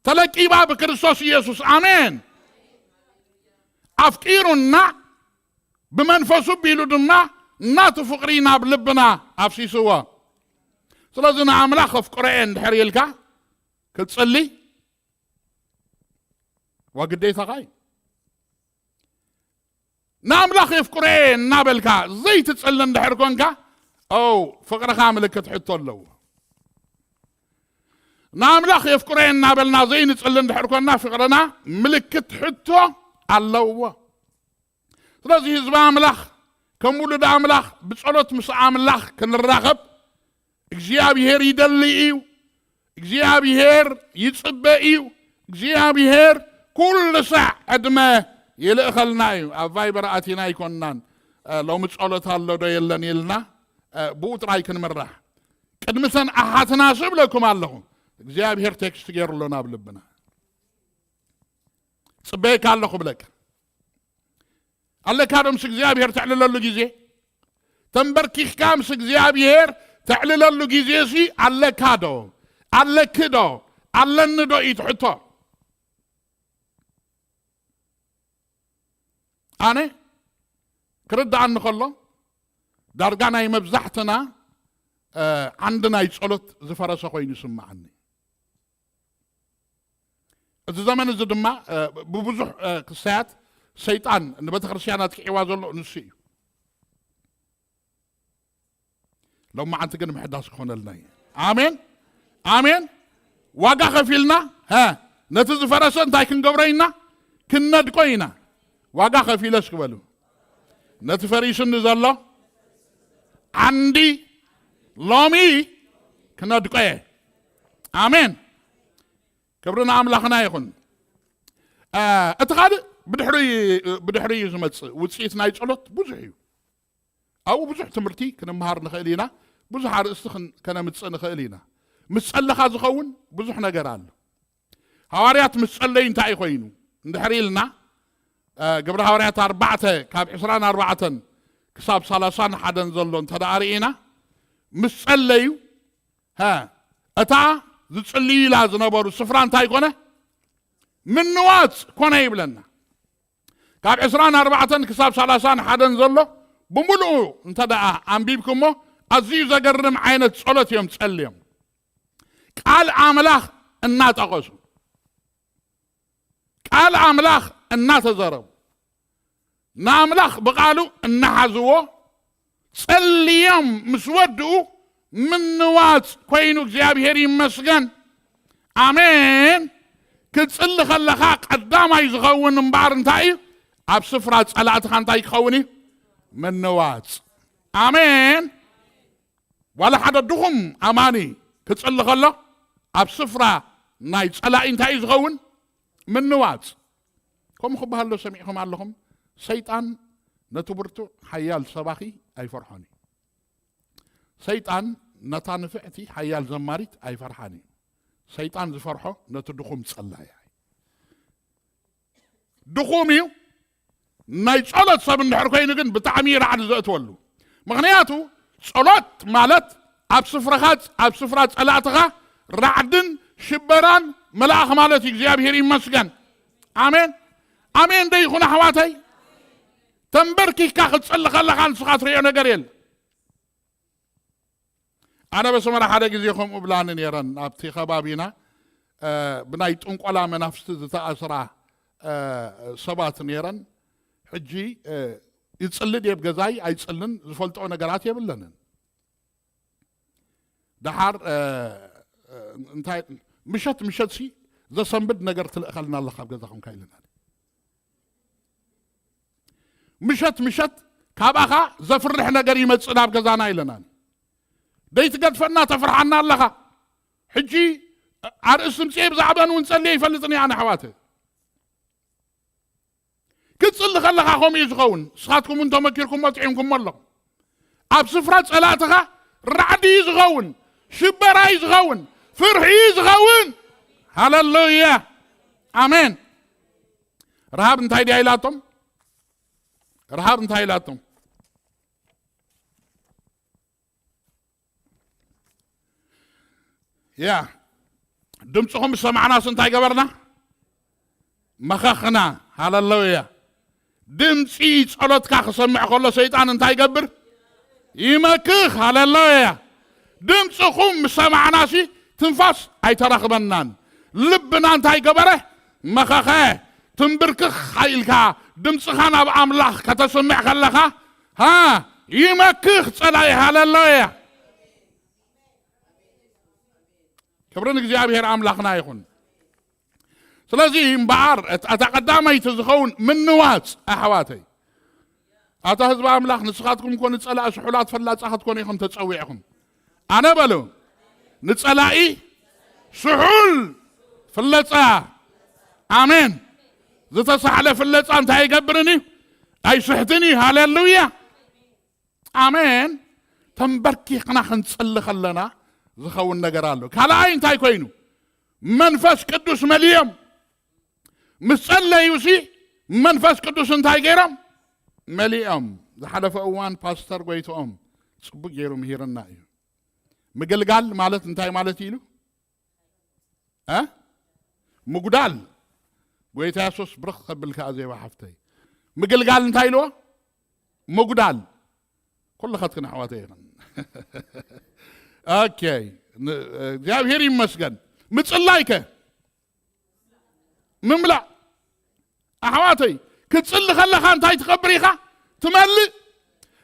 ተለቂባ ብክርስቶስ ኢየሱስ። ኣሜን። ኣፍቂሩና ብመንፈሱ ቢሉ ድማ እናቱ ፍቕሪ ናብ ልብና ኣፍሲስዎ። ስለዚ ንኣምላኽ ከፍቅሮ እየ እንድሕር ኢልካ ክትጽሊ ዋ ግዴታኻ እዩ። ንኣምላኽ የፍቅሮ እየ እናበልካ ዘይትጽሊ እንድሕር ኮንካ፣ ኦ፣ ፍቕርኻ ምልክት ሕቶ ኣለዎ። ንኣምላኽ የፍቅሮ እየ እናበልና ዘይንጽሊ እንድሕር ኮንና ፍቕርና ምልክት ሕቶ ኣለዎ። ስለዚ ህዝቢ ኣምላኽ ከም ውሉድ ኣምላኽ ብጸሎት ምስ ኣምላኽ ክንራኸብ እግዚኣብሔር ይደሊ እዩ። እግዚኣብሔር ይጽበ እዩ። እግዚኣብሔር ኩሉ ሳዕ ዕድመ ይልእኸልና እዩ። ኣብ ቫይበር ኣቲና ኣይኮንናን፣ እ፣ ሎሚ ጸሎት ኣሎ ዶ የለን ኢልና፣ እ፣ ብኡ ጥራይ ክንምራሕ። ቅድሚ ሰን ኣሓትና ስብለኩም ኣለኹ። እግዚኣብሔር ቴክስት ገይሩ ኣሎ ናብ ልብና። ጽበየካ ኣለኹ ብለካ። ኣለካ ዶ ምስ እግዚኣብሔር ተዕልለሉ ግዜ? ተንበርኪኽካ ምስ እግዚኣብሔር ተዕልለሉ ግዜ ሲ ኣለካ ዶ? ኣለኪ ዶ? ኣለኒ ዶ እዩ እቲ ሕቶ። ኣነ ክርድኣኒ ከሎ ዳርጋ ናይ መብዛሕትና፣ እ፣ ዓንዲ ናይ ጸሎት ዝፈረሰ ኮይኑ ይስምዓኒ። እዚ ዘመን እዚ ድማ፣ እ፣ ብብዙሕ፣ እ፣ ክሳያት ሰይጣን ንቤተ ክርስቲያን ኣጥቂዕዋ ዘሎ ንሱ እዩ። ሎማዓንቲ ግን ምሕዳስ ክኾነልና እዩ። ኣሜን፣ ኣሜን። ዋጋ ከፊልና፣ ሀ፣ ነቲ ዝፈረሰ እንታይ ክንገብሮ ኢና? ክነድቆ ኢና። ዋጋ ከፊለስ ክበሉ፣ ነቲ ፈሪሱኒ ዘሎ ዓንዲ ሎሚ ክነድቆ እየ። ኣሜን። ክብሪ ንኣምላኽና ይኹን። እ፣ እቲ ካልእ ብድሕሪ፣ ብድሕሪ እዩ ዝመጽእ። ውጽኢት ናይ ጸሎት ብዙሕ እዩ። ኣብኡ ብዙሕ ትምህርቲ ክንመሃር ንኽእል ኢና። ብዙሕ ኣርእስቲ ክን-፣ ከነምጽእ ንኽእል ኢና። ምስ ጸለኻ ዝኸውን ብዙሕ ነገር ኣሎ። ሃዋርያት ምስ ጸለዩ እንታይ ኮይኑ? እንድሕር ኢልና፣ እ፣ ግብሪ ሃዋርያት ኣርባዕተ ካብ ዕስራን ኣርባዕተን ክሳብ ሰላሳን ሓደን ዘሎ እንተ ደኣ ርኢና፣ ምስ ጸለዩ፣ ሀ፣ እታ ዝጽልዩላ ዝነበሩ ስፍራ እንታይ ኮነ? ምንዋጽ ኮነ ይብለና። ካብ ዕስራን ኣርባዕተን ክሳብ ሰላሳን ሓደን ዘሎ ብምሉኡ እንተ ደኣ ኣንቢብኩሞ፣ ኣዝዩ ዘገርም ዓይነት ጸሎት እዮም ጸልዮም። ቃል ኣምላኽ እናጠቐሱ፣ ቃል ኣምላኽ እናተዘረቡ፣ ንኣምላኽ ብቓሉ እናሓዝዎ፣ ጸልዮም ምስ ወድኡ፣ ምንዋጽ ኮይኑ። እግዚኣብሔር ይመስገን። ኣሜን። ክትጽሊ ከለኻ ቀዳማይ ዝኸውን እምበኣር እንታይ እዩ? ኣብ ስፍራ ጸላእትኻ እንታይ ክኸውን እዩ? ምንዋጽ። ኣሜን። ዋላ ሓደ ድኹም ኣማኒ ክጽሊ ከሎ፣ ኣብ ስፍራ ናይ ጸላኢ እንታይ እዩ ዝኸውን? ምንዋጽ። ከምኡ ክበሃል ዶ ሰሚዕኹም ኣለኹም? ሰይጣን ነቲ ብርቱዕ ሓያል ሰባኺ ኣይፈርሖን እዩ። ሰይጣን ነታ ንፍዕቲ ሓያል ዘማሪት ኣይፈርሓን እዩ። ሰይጣን ዝፈርሖ ነቲ ድኹም ጸላኢ እዩ። ድኹም እዩ። ናይ ጸሎት ሰብ እንድሕር ኮይኑ ግን ብጣዕሚ እዩ ራዕዲ ዘእትወሉ። ምኽንያቱ ጸሎት ማለት ኣብ ስፍራኻ፣ ኣብ ስፍራ ጸላእትኻ ራዕድን ሽበራን ምልኣኽ ማለት እዩ። እግዚኣብሔር ይመስገን። ኣሜን። ኣሜን ዶ ይኹን ኣሕዋተይ? ተንበርኪካ ክትጸሊ ከለኻ ንስኻ ትርእዮ ነገር የለ። ኣነ በሰመራ ሓደ ግዜ ከምኡ ብላኒ ነይረን። ኣብቲ ከባቢና፣ እ፣ ብናይ ጥንቆላ መናፍስቲ ዝተኣስራ፣ እ፣ ሰባት ነይረን። ሕጂ፣ እ፣ ይጽሊ ድየ ኣብ ገዛይ ኣይጽልን ዝፈልጥኦ ነገራት የብለንን። ደሓር፣ እ፣ እ፣ እንታይ፣ ምሸት ምሸትሲ ዘሰንብድ ነገር ትልእኸልና ኣለኻ ኣብ ገዛኹም ኢለናኒ። ምሸት ምሸት ካባኻ ዘፍርሕ ነገር ይመጽእ ናብ ገዛና ኢለናኒ። ደይትገድፈና ተፍርሓና ኣለኻ። ሕጂ ኣርእስቲ ምጽኤ ብዛዕባን እውን ጸልየ ይፈልጥን እየ ኣነ ኣሕዋተ። ክትጽሊ ከለኻ ከምኡ እዩ ዝኸውን። ንስኻትኩም እውን ተመኪርኩሞ ጥዒምኩሞ ኣለኹም። ኣብ ስፍራ ጸላእትኻ ራዕዲ እዩ ዝኸውን፣ ሽበራ እዩ ዝኸውን፣ ፍርሒ እዩ ዝኸውን። ሃለሉያ። ኣሜን። ረሃብ እንታይ ድያ ኢላቶም? ረሃብ እንታይ ኢላቶም? ያ፣ ድምፅኹም ዝሰማዕናስ እንታይ ገበርና? መኸኽና። ሃለሉያ። ድምፂ ጸሎትካ ክሰምዕ ከሎ ሰይጣን እንታይ ይገብር? ይመክኽ። ሃለሉያ። ድምፅኹም ምስ ሰማዕናሲ ትንፋስ ኣይተረኽበናን። ልብና እንታይ ገበረ? መኸኸ። ትንብርክኽ ኢልካ ድምፅኻ ናብ ኣምላኽ ከተስምዕ ከለኻ፣ ሃ፣ ይመክኽ ጸላኢ። ሃለሉያ። ክብሪ ንእግዚኣብሔር ኣምላኽና ይኹን። ስለዚ እምበኣር፣ እት-፣ እታ ቀዳመይቲ ዝኸውን ምንዋጽ፣ ኣሕዋተይ። ኣታ ህዝቢ ኣምላኽ፣ ንስኻትኩም እኮ ንጸላኢ ስሑላት ፈላጻ ክትኮኑ ኢኹም ተጸዊዕኹም። ኣነ በሉ፣ ንጸላኢ ስሑል ፍለጻ። ኣሜን። ዝተሳሕለ ፍለጻ እንታይ ኣይገብርን እዩ? ኣይስሕትን እዩ። ሃሌሉያ። ኣሜን። ተንበርኪኽና ክንጽሊ ከለና ዝኸውን ነገር ኣሎ። ካልኣይ እንታይ ኮይኑ? መንፈስ ቅዱስ መሊኦም። ምስ ጸለዩሲ መንፈስ ቅዱስ እንታይ ገይሮም? መሊኦም። ዝሓለፈ እዋን ፓስተር ጎይትኦም ጽቡቅ ገይሩ ምሂርና እዩ። ምግልጋል ማለት እንታይ ማለት እዩ ኢሉ? እ? ምጉዳል። ጎይታ የሱስ ብርኽ ከብል ከኣ ዜባ ሓፍተይ። ምግልጋል እንታይ ኢልዎ? ምጉዳል። ኩልኻትክን ኣሕዋተይ ኢኽን። ኦኬ። ን-፣ እግዚኣብሔር ይመስገን። ምጽላይ ከ? ምምላእ። ኣሕዋተይ፣ ክትጽሊ ከለኻ እንታይ ትኸብር ኢኻ? ትመልእ።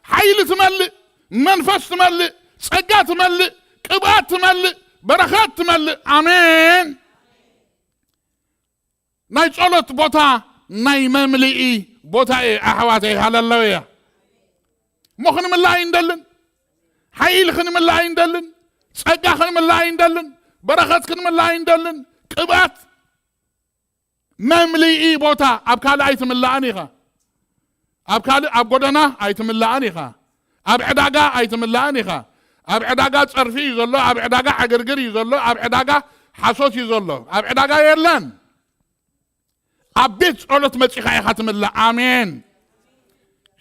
ሓይሊ ትመልእ። መንፈስ ትመልእ። ጸጋ ትመልእ። ቅብኣት ትመልእ። በረኸት ትመልእ። ኣሜን። ናይ ጸሎት ቦታ ናይ መምልኢ ቦታ እየ ኣሕዋተይ። ሃለሉያ። እሞ ክንምላእ ኣይንደልን? ሓይሊ ክንምላእ ኣይንደልን? ጸጋ ክንምላእ ኣይንደልን? በረኸት ክንምላእ ኣይንደልን? ቅብኣት መምልኢ ቦታ። ኣብ ካልእ ኣይትምላእን ኢኻ። ኣብ ካልእ፣ ኣብ ጎደና ኣይትምላእን ኢኻ። ኣብ ዕዳጋ ኣይትምላእን ኢኻ። ኣብ ዕዳጋ ጸርፊ እዩ ዘሎ፣ ኣብ ዕዳጋ ዕግርግር እዩ ዘሎ፣ ኣብ ዕዳጋ ሓሶት እዩ ዘሎ። ኣብ ዕዳጋ የለን። ኣብ ቤት ጸሎት መጺኻ ኢኻ ትምላእ። ኣሜን።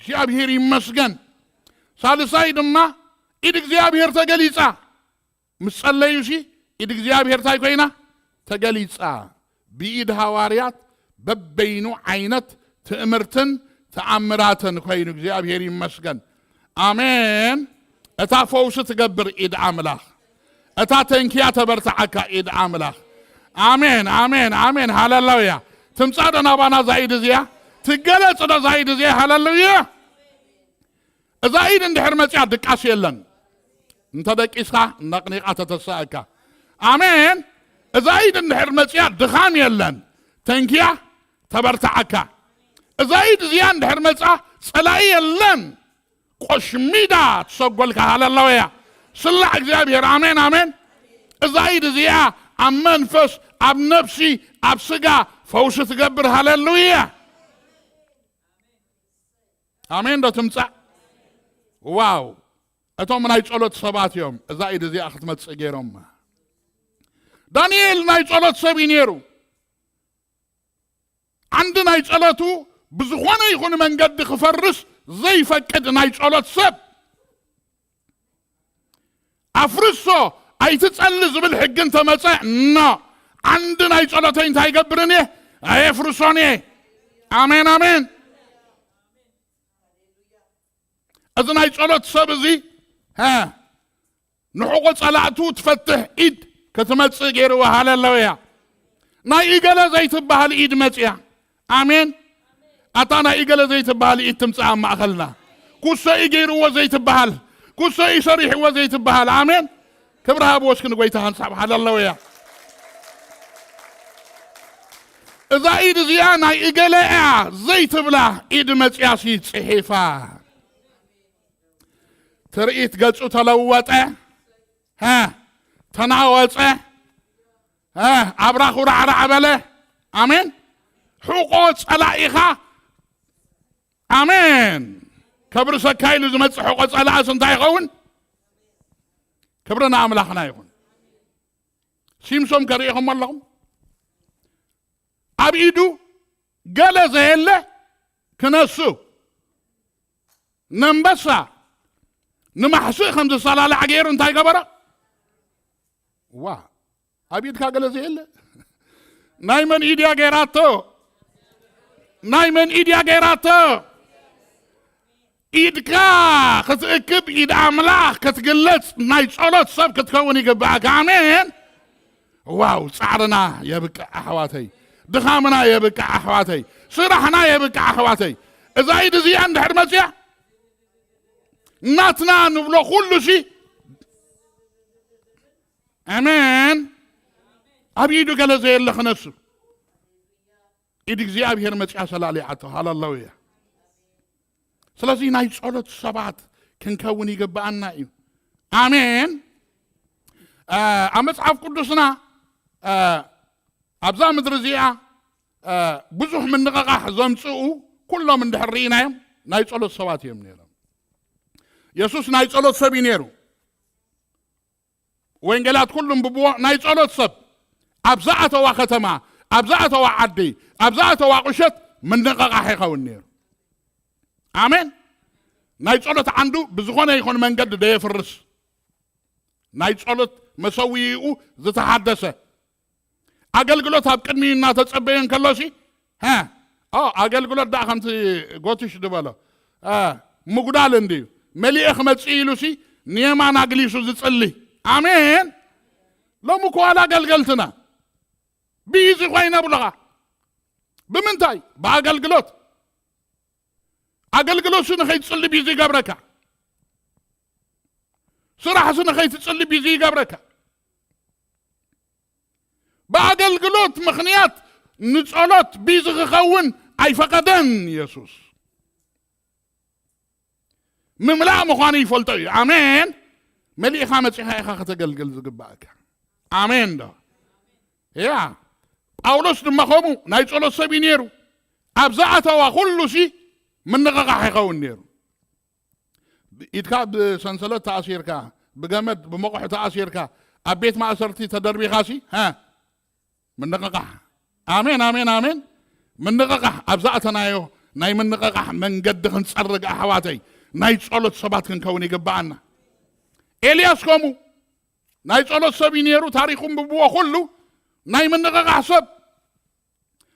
እግዚኣብሔር ይመስገን። ሳልሳይ ድማ ኢድ እግዚኣብሔር ተገሊጻ። ምስ ጸለዩሲ ኢድ እግዚኣብሔር እንታይ ኮይና? ተገሊጻ። ብኢድ ሃዋርያት በበይኑ ዓይነት ትእምርትን ተኣምራትን ኮይኑ እግዚኣብሔር ይመስገን። ኣሜን። እታ ፈውሲ ትገብር ኢድ ኣምላኽ፣ እታ ተንኪያ ተበርትዓካ ኢድ ኣምላኽ። ኣሜን፣ ኣሜን፣ ኣሜን። ሃለሉያ። ትምጻእ ዶ ናባና እዛ ኢድ እዚኣ? ትገለጽ ዶ እዛ ኢድ እዚኣ? ሃለሉያ። እዛ ኢድ እንድሕር መጽያ ድቃስ የለን። እንተ ደቂስካ ነቕኒቓ ተተሳእካ። ኣሜን። እዛ ኢድ እንድሕር መጽያ ድኻም የለን። ተንኪያ ተበርትዓካ። እዛ ኢድ እዚኣ እንድሕር መጻ ጸላኢ የለን። ቆሽሚዳ ትሰጎልካ። ሃለሉያ። ስላዕ እግዚኣብሔር። ኣሜን፣ ኣሜን። እዛ ኢድ እዚኣ ኣብ መንፈስ፣ ኣብ ነፍሲ፣ ኣብ ስጋ ፈውሲ ትገብር። ሃለሉያ። ኣሜን ዶ ትምጻእ? ዋው። እቶም ናይ ጸሎት ሰባት እዮም እዛ ኢድ እዚኣ ክትመጽእ ገይሮማ። ዳንኤል ናይ ጸሎት ሰብ እዩ ነይሩ። ዓንዲ ናይ ጸሎቱ ብዝኾነ ይኹን መንገዲ ክፈርስ ዘይፈቅድ ናይ ጸሎት ሰብ። ኣፍርሶ ኣይትጸሊ ዝብል ሕጊ እንተመጸ፣ ኖ። ዓንዲ ናይ ጸሎተይ እንታይ ይገብርን እየ? ኣየፍርሶን እየ። ኣሜን፣ ኣሜን። እዚ ናይ ጸሎት ሰብ እዚ፣ ሀ፣ ንሕቆ ጸላእቱ ትፈትሕ ኢድ ክትመጽእ ገይርዋ። ሃለሉያ። ናይ ኢገለ ዘይትበሃል ኢድ መጽያ። ኣሜን። ኣታ ናይ ኢገለ ዘይትበሃል ኢድ ትምጽእ ኣብ ማእኸልና። ኩሶ እዩ ገይርዎ ዘይትበሃል፣ ኩሶ እዩ ሰሪሕዎ ዘይትበሃል። ኣሜን። ክብሪ ሃብዎ እስኪ ንጎይታ ሓንሳብ። ሃለሉያ። እዛ ኢድ እዚኣ ናይ እገለ እያ ዘይትብላ ኢድ መጽያሲ ጽሒፋ። ትርኢት ገጹ ተለወጠ፣ ሀ፣ ተናወጸ፣ ሀ፣ ኣብራኹ ራዕራዕ በለ። ኣሜን። ሕቆ ጸላኢኻ። ኣሜን። ከብርሰካ ኢሉ ዝመጽእ ሕቆ ጸላእስ እንታይ ይኸውን? ክብሪ ንኣምላኽና ይኹን። ሲምሶም ከርእኹም ኣለኹም። ኣብ ኢዱ ገለ ዘየለ ክነሱ፣ ነንበሳ ንማሕስእ ከም ዝሰላላዕ ገይሩ እንታይ ገበረ? ዋ፣ ኣብ ኢድካ ገለ ዘየለ። ናይ መን ኢድ እያ ገይራቶ? ናይ መን ኢድ እያ ገይራቶ? ኢድካ ክትእክብ፣ ኢድ ኣምላኽ ክትግለጽ ናይ ጸሎት ሰብ ክትከውን ይግባእካ። ኣሜን። ዋው፣ ጻዕርና የብቅዕ ኣሕዋተይ፣ ድኻምና የብቅዕ ኣሕዋተይ፣ ስራሕና የብቅዕ ኣሕዋተይ። እዛ ኢድ እዚኣ እንድሕር መጽያ ናትና ንብሎ ኩሉ ሲ፣ ኣሜን። ኣብ ኢዱ ገለ ዘየለ ክነሱ፣ ኢድ እግዚኣብሔር መጽያ ሰላሊዓቶ። ሃለሉያ። ስለዚ ናይ ጸሎት ሰባት ክንከውን ይግብኣና እዩ። ኣሜን። አ፣ ኣብ መጽሓፍ ቅዱስና፣ አ፣ ኣብዛ ምድሪ እዚኣ፣ አ፣ ብዙሕ ምንቕቓሕ ዘምጽኡ ኩሎም እንድሕር ርኢናዮም ናይ ጸሎት ሰባት እዮም ነይሮም። የሱስ ናይ ጸሎት ሰብ እዩ ነይሩ። ወንጌላት ኩሉም ብብዎ ናይ ጸሎት ሰብ ኣብ ዝኣተዋ ከተማ፣ ኣብ ዝኣተዋ ዓዲ፣ ኣብ ዝኣተዋ ቁሸት ምንቕቓሕ ይኸውን ነይሩ። ኣሜን። ናይ ጸሎት ዓንዱ ብዝኾነ ይኹን መንገዲ ደየፍርስ። ናይ ጸሎት መሰውይኡ ዝተሓደሰ፣ ኣገልግሎት ኣብ ቅድሚኡ እናተጸበየ እንከሎሲ፣ ሀ፣ ኦ፣ ኣገልግሎት ደኣ ከምቲ ጎትሽ ዝበሎ፣ አ፣ ምጉዳል እንድዩ። መሊኤ ክመጽእ ኢሉሲ ንየማን ኣግሊሱ ዝጽሊ። ኣሜን። ሎሚ እኮ ዋላ ኣገልገልትና ቢዚ ኮይነ ብለኻ። ብምንታይ? ብኣገልግሎት። ኣገልግሎትሲ ንኸይትጽሊ ቢዚ ይገብረካ። ስራሕሲ ንኸይትጽሊ ቢዚ ይገብረካ። ብኣገልግሎት ምኽንያት ንጸሎት ቢዚ ክኸውን ኣይፈቐደን የሱስ። ምምላእ ምዃኑ ይፈልጦ እዩ። ኣሜን። መሊእኻ መጺኻ ኢኻ ከተገልግል ዝግባእካ። ኣሜን ዶ? ያ። ጳውሎስ ድማ ከምኡ ናይ ጸሎት ሰብ እዩ ነይሩ። ኣብ ዝኣተዋ ኩሉ ሲ ምንቕቓሕ ይኸውን ነይሩ። ኢድካ ብሰንሰለት ተኣሲርካ፣ ብገመድ፣ ብመቑሒ ተኣሲርካ፣ ኣብ ቤት ማእሰርቲ ተደርቢኻሲ፣ ሃ፣ ምንቕቓሕ። ኣሜን፣ ኣሜን፣ ኣሜን። ምንቕቓሕ፣ ኣብ ዝኣተናዮ ናይ ምንቕቓሕ መንገዲ ክንጸርግ፣ ኣሕዋተይ፣ ናይ ጸሎት ሰባት ክንከውን ይግብኣና። ኤልያስ ከምኡ ናይ ጸሎት ሰብ እዩ ነይሩ። ታሪኹ እንብብዎ ኩሉ ናይ ምንቕቓሕ ሰብ፣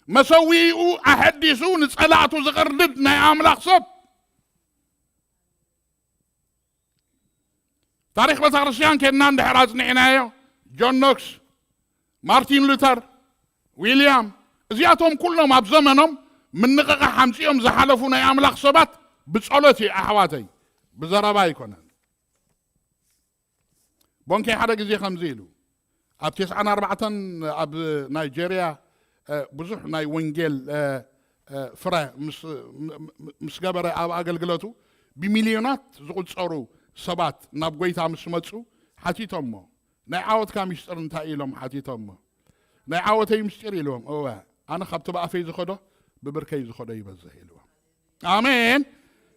መሰዊኡ ኣሐዲሱ ንጸላእቱ ዝቕርድድ ናይ ኣምላኽ ሰብ። ታሪኽ ቤተ ክርስቲያን ኬድና እንድሕር ኣጽኒዕናዮ፣ ጆን ኖክስ፣ ማርቲን ሉተር፣ ዊልያም፣ እዚኣቶም ኩሎም ኣብ ዘመኖም ምንቕቓሕ ኣምጺኦም ዝሓለፉ ናይ ኣምላኽ ሰባት ብጸሎት እዩ ኣሕዋተይ፣ ብዘረባ ኣይኮነን። ቦንኬ ሓደ ግዜ ከምዚ ኢሉ ኣብ ተስዓን ኣርባዕተን ኣብ ናይጀርያ ብዙሕ ናይ ወንጌል ፍረ ምስ ገበረ ኣብ ኣገልግለቱ ብሚልዮናት ዝቑጸሩ ሰባት ናብ ጎይታ ምስ መጹ ሓቲቶሞ፣ ናይ ዓወትካ ሚስጥር እንታይ ኢሎም ሓቲቶሞ፣ ናይ ዓወተይ ምስጢር ኢልዎም፣ እወ ኣነ ካብቲ ብኣፈይ ዝኸዶ ብብርከይ ዝኸዶ ይበዝሕ ኢልዎም። ኣሜን።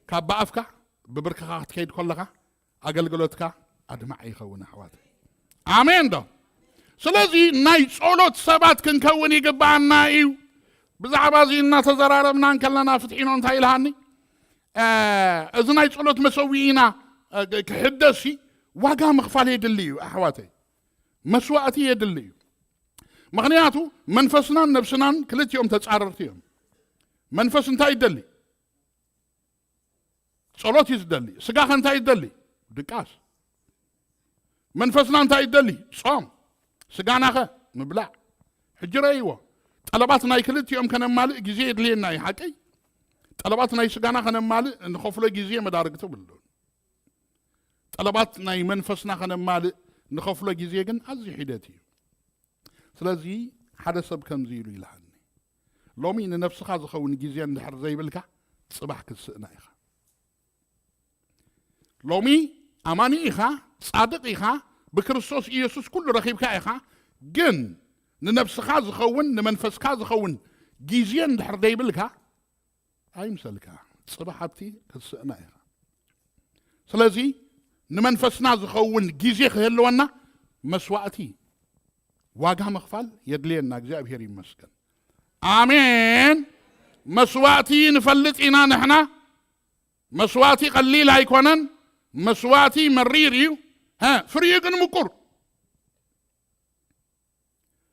ካብ ብኣፍካ ብብርክኻ ክትከይድ ከለኻ ኣገልግሎትካ ኣድማዕ ይኸውን ኣሕዋት። ኣሜን ዶ? ስለዚ ናይ ጸሎት ሰባት ክንከውን ይግባኣና እዩ። ብዛዕባ እዚ እናተዘራረብና እንከለና ፍትሒኖ እንታይ ኢልሃኒ፣ እዚ ናይ ጸሎት መሰዊኢና ክሕደሲ ዋጋ ምኽፋል የድሊ እዩ ኣሕዋተይ፣ መስዋእቲ የድሊ እዩ። ምኽንያቱ መንፈስናን ነብስናን ክልቲኦም ተጻረርቲ እዮም። መንፈስ እንታይ ይደሊ? ጸሎት እዩ ዝደሊ። ስጋኸ እንታይ ይደሊ? ድቃስ። መንፈስና እንታይ ይደሊ? ጾም። ስጋናኸ? ምብላዕ። ሕጂ ረእይዎ፣ ጠለባት ናይ ክልቲኦም ከነማልእ ግዜ የድልየና እዩ፣ ሓቀይ? ጠለባት ናይ ስጋና ከነማልእ ንኸፍሎ ግዜ መዳርግቲ ብሉን። ጠለባት ናይ መንፈስና ከነማልእ ንኸፍሎ ግዜ ግን ኣዝዩ ሒደት እዩ። ስለዚ ሓደ ሰብ ከምዚ ኢሉ ኢልሃኒ፣ ሎሚ ንነብስኻ ዝኸውን ግዜ እንድሕር ዘይብልካ ጽባሕ ክትስእና ኢኻ። ሎሚ ኣማኒ ኢኻ፣ ጻድቕ ኢኻ፣ ብክርስቶስ ኢየሱስ ኩሉ ረኺብካ ኢኻ። ግን ንነብስኻ ዝኸውን ንመንፈስካ ዝኸውን ግዜ እንድሕር ዘይብልካ ኣይምሰልካ፣ ጽባሕ ኣብቲ ክትስእና ኢኻ። ስለዚ ንመንፈስና ዝኸውን ግዜ ክህልወና መስዋእቲ ዋጋ ምኽፋል የድልየና። እግዚኣብሔር ይመስገን። ኣሜን። መስዋእቲ ንፈልጥ ኢና ንሕና። መስዋእቲ ቀሊል ኣይኮነን። መስዋእቲ መሪር እዩ፣ ሀ፣ ፍሪኡ ግን ምቁር።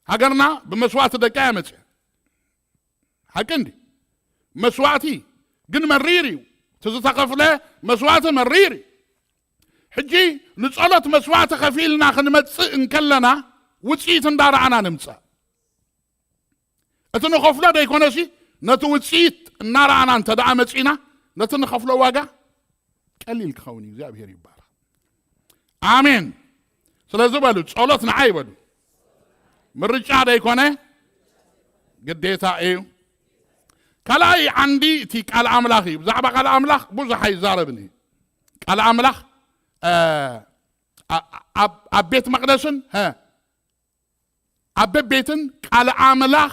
ሃገርና ብመስዋእቲ ደቃ እያ መፅያ። ሓቂ እንዲ መስዋእቲ ግን መሪር እዩ። እቲ ዝተኸፍለ መስዋእቲ መሪር እዩ። ሕጂ ንጸሎት መስዋእቲ ከፊልና ክንመጽእ እንከለና ውፅኢት እንዳረኣና ንምጻእ። እቲ ንኸፍሎ ደይኮነሲ ነቲ ውፅኢት እናረኣና እንተ ደኣ መጺና ነቲ ንኸፍሎ ዋጋ ቀሊል ክኸውን እዩ። እግዚኣብሔር ይባረኽ። ኣሜን። ስለዚ በሉ፣ ጸሎት ንዓይ በሉ፣ ምርጫ ደይኮነ ግዴታ እዩ። ካልኣይ ዓንዲ እቲ ቃል ኣምላኽ እዩ። ብዛዕባ ቃል ኣምላኽ ብዙሕ ኣይዛረብን እዩ። ቃል ኣምላኽ ኣብ ቤት መቕደስን ኣብ ቤትን ቃል ኣምላኽ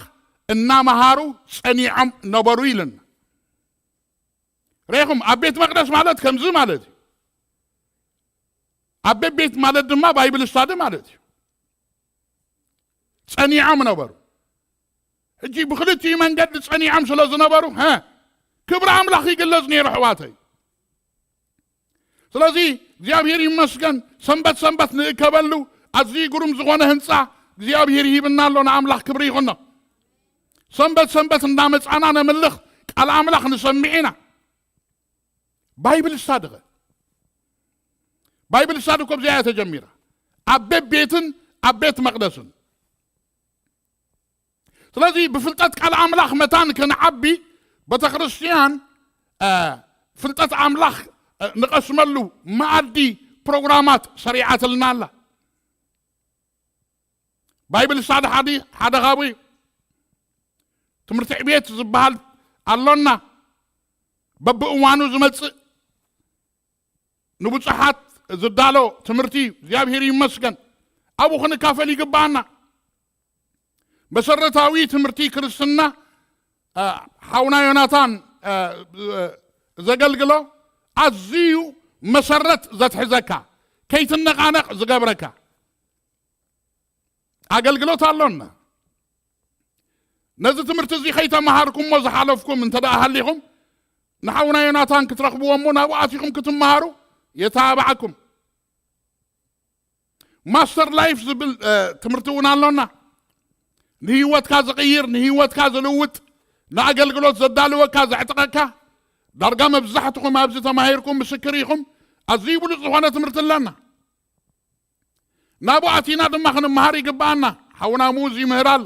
እናመሃሩ ጸኒዖም ነበሩ ኢልና። ርኢኹም፣ ኣብ ቤት መቕደስ ማለት ከምዚ ማለት እዩ። ኣብ ቤት ማለት ድማ ባይብል ስታዲ ማለት እዩ። ጸኒዖም ነበሩ። ሕጂ ብክልቲኡ መንገዲ ጸኒዖም ስለ ዝነበሩ፣ ሀ፣ ክብሪ ኣምላኽ ይግለጽ ነይሩ፣ ኣሕዋተይ። ስለዚ እግዚኣብሔር ይመስገን፣ ሰንበት ሰንበት ንእከበሉ ኣዝዩ ግሩም ዝኾነ ህንፃ እግዚኣብሔር ይሂብና ኣሎ። ንኣምላኽ ክብሪ ይኹኖ። ሰንበት ሰንበት እንዳመፃና ነምልኽ፣ ቃል ኣምላኽ ንሰምዕ ኢና። ባይብል ስታዲ ኸ? ባይብል ስታዲ እኮ ብዚኣ እያ ተጀሚራ፣ ኣብ ቤት ቤትን ኣብ ቤት መቕደስን። ስለዚ ብፍልጠት ቃል ኣምላኽ መታን ክንዓቢ ቤተ ክርስቲያን ፍልጠት ኣምላኽ ንቐስመሉ መኣዲ ፕሮግራማት ሰሪዓትልና ኣላ። ባይብል ስታዲ ሓደ ሓደ ካብኡ እዩ። ትምህርቲ ዕቤት ዝበሃል ኣሎና፣ በብእዋኑ ዝመጽእ ንብጹሓት ዝዳሎ ትምህርቲ እዩ። እግዚኣብሔር ይመስገን። ኣብኡ ክንካፈል ይግባኣና። መሰረታዊ ትምህርቲ ክርስትና ሓውና ዮናታን ዘገልግሎ ኣዝዩ መሰረት ዘትሕዘካ፣ ከይትነቓነቕ ዝገብረካ ኣገልግሎት ኣሎና። ነዚ ትምህርቲ እዚ ከይተመሃርኩሞ ዝሓለፍኩም እንተ ደኣ ሃሊኹም፣ ንሓውና ዮናታን ክትረኽብዎ እሞ ናብኡ ኣቲኹም ክትመሃሩ የተባብዓኩም። ማስተር ላይፍ ዝብል ትምህርቲ እውን ኣሎና። ንህይወትካ ዝቕይር፣ ንህይወትካ ዝልውጥ፣ ንኣገልግሎት ዘዳልወካ፣ ዘዕጥቐካ፣ ዳርጋ መብዛሕትኹም ኣብዚ ተማሂርኩም ምስክር ኢኹም። ኣዝዩ ብሉጽ ዝኾነ ትምህርቲ ኣለና። ናብኡ ኣቲና ድማ ክንመሃር ይግብኣና። ሓውና ሙዝ ይምህር ኣሎ።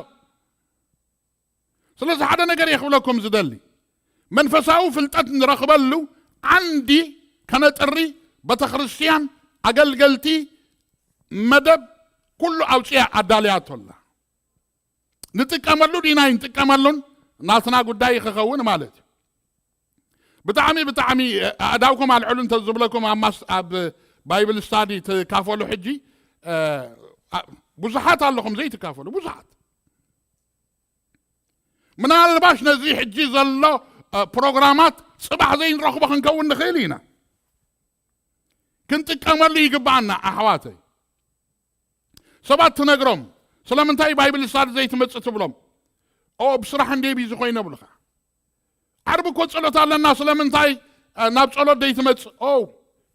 ስለዚ ሓደ ነገር እየ ክብለኩም ዝደሊ። መንፈሳዊ ፍልጠት ንረኽበሉ ዓንዲ ከነጥሪ ቤተ ክርስቲያን ኣገልገልቲ መደብ ኩሉ ኣውፅያ ኣዳልያቶ ኣላ። ንጥቀመሉ ዲና ይንጥቀመሉን ናትና ጉዳይ ክኸውን ማለት እዩ። ብጣዕሚ ብጣዕሚ ኣእዳውኩም ኣልዕሉ እንተ ዝብለኩም ኣብ ማስ- ኣብ ባይብል ስታዲ ትካፈሉ ሕጂ ብዙሓት ኣለኹም ዘይትካፈሉ ብዙሓት። ምናልባሽ ነዚ ሕጂ ዘሎ ፕሮግራማት ፅባሕ ዘይንረኽቦ ክንከውን ንኽእል ኢና። ክንጥቀመሉ ይግባኣና ኣሕዋተይ። ሰባት ትነግሮም ስለምንታይ ባይብል ስታዲ ዘይትመፅእ ትብሎም። ኦ ብስራሕ እንዴ ቢዚ ኮይነ ብልኻ። ዓርቢ እኮ ጸሎት ኣለና ስለምንታይ ናብ ጸሎት ዘይትመፅእ? ኦ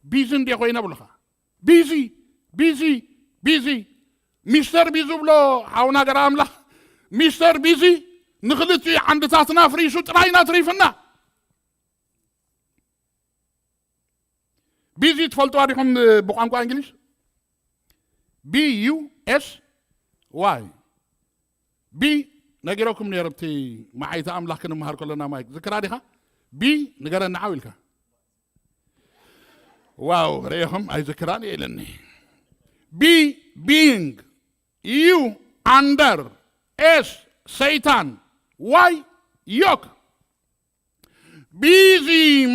ቢዚ እንዴ ኮይነ ብልኻ። ቢዚ ቢዚ ቢዚ። ሚስተር ቢዚ ብሎ ሓውና ገራ ኣምላኽ። ሚስተር ቢዚ ንክልቲኡ ዓንድታትና ፍሪሱ ጥራይና ትሪፍና። ቢዚ ትፈልጥዋ ዲኹም ብቋንቋ እንግሊዝ? ቢ ዩ ኤስ ዋይ። ቢ ነጊረኩም ነይረ ኣብቲ መዓይቲ ኣምላኽ ክንምሃር ከለና ማይክ ዝክራ ዲኻ? ቢ ንገረኒ ዓው ኢልካ። ዋው ርእኹም ኣይዝክራን እየ ኢለኒ። ቢ ቢንግ፣ ዩ ኣንደር፣ ኤስ ሰይጣን፣ ዋይ ዮክ። ቢዚ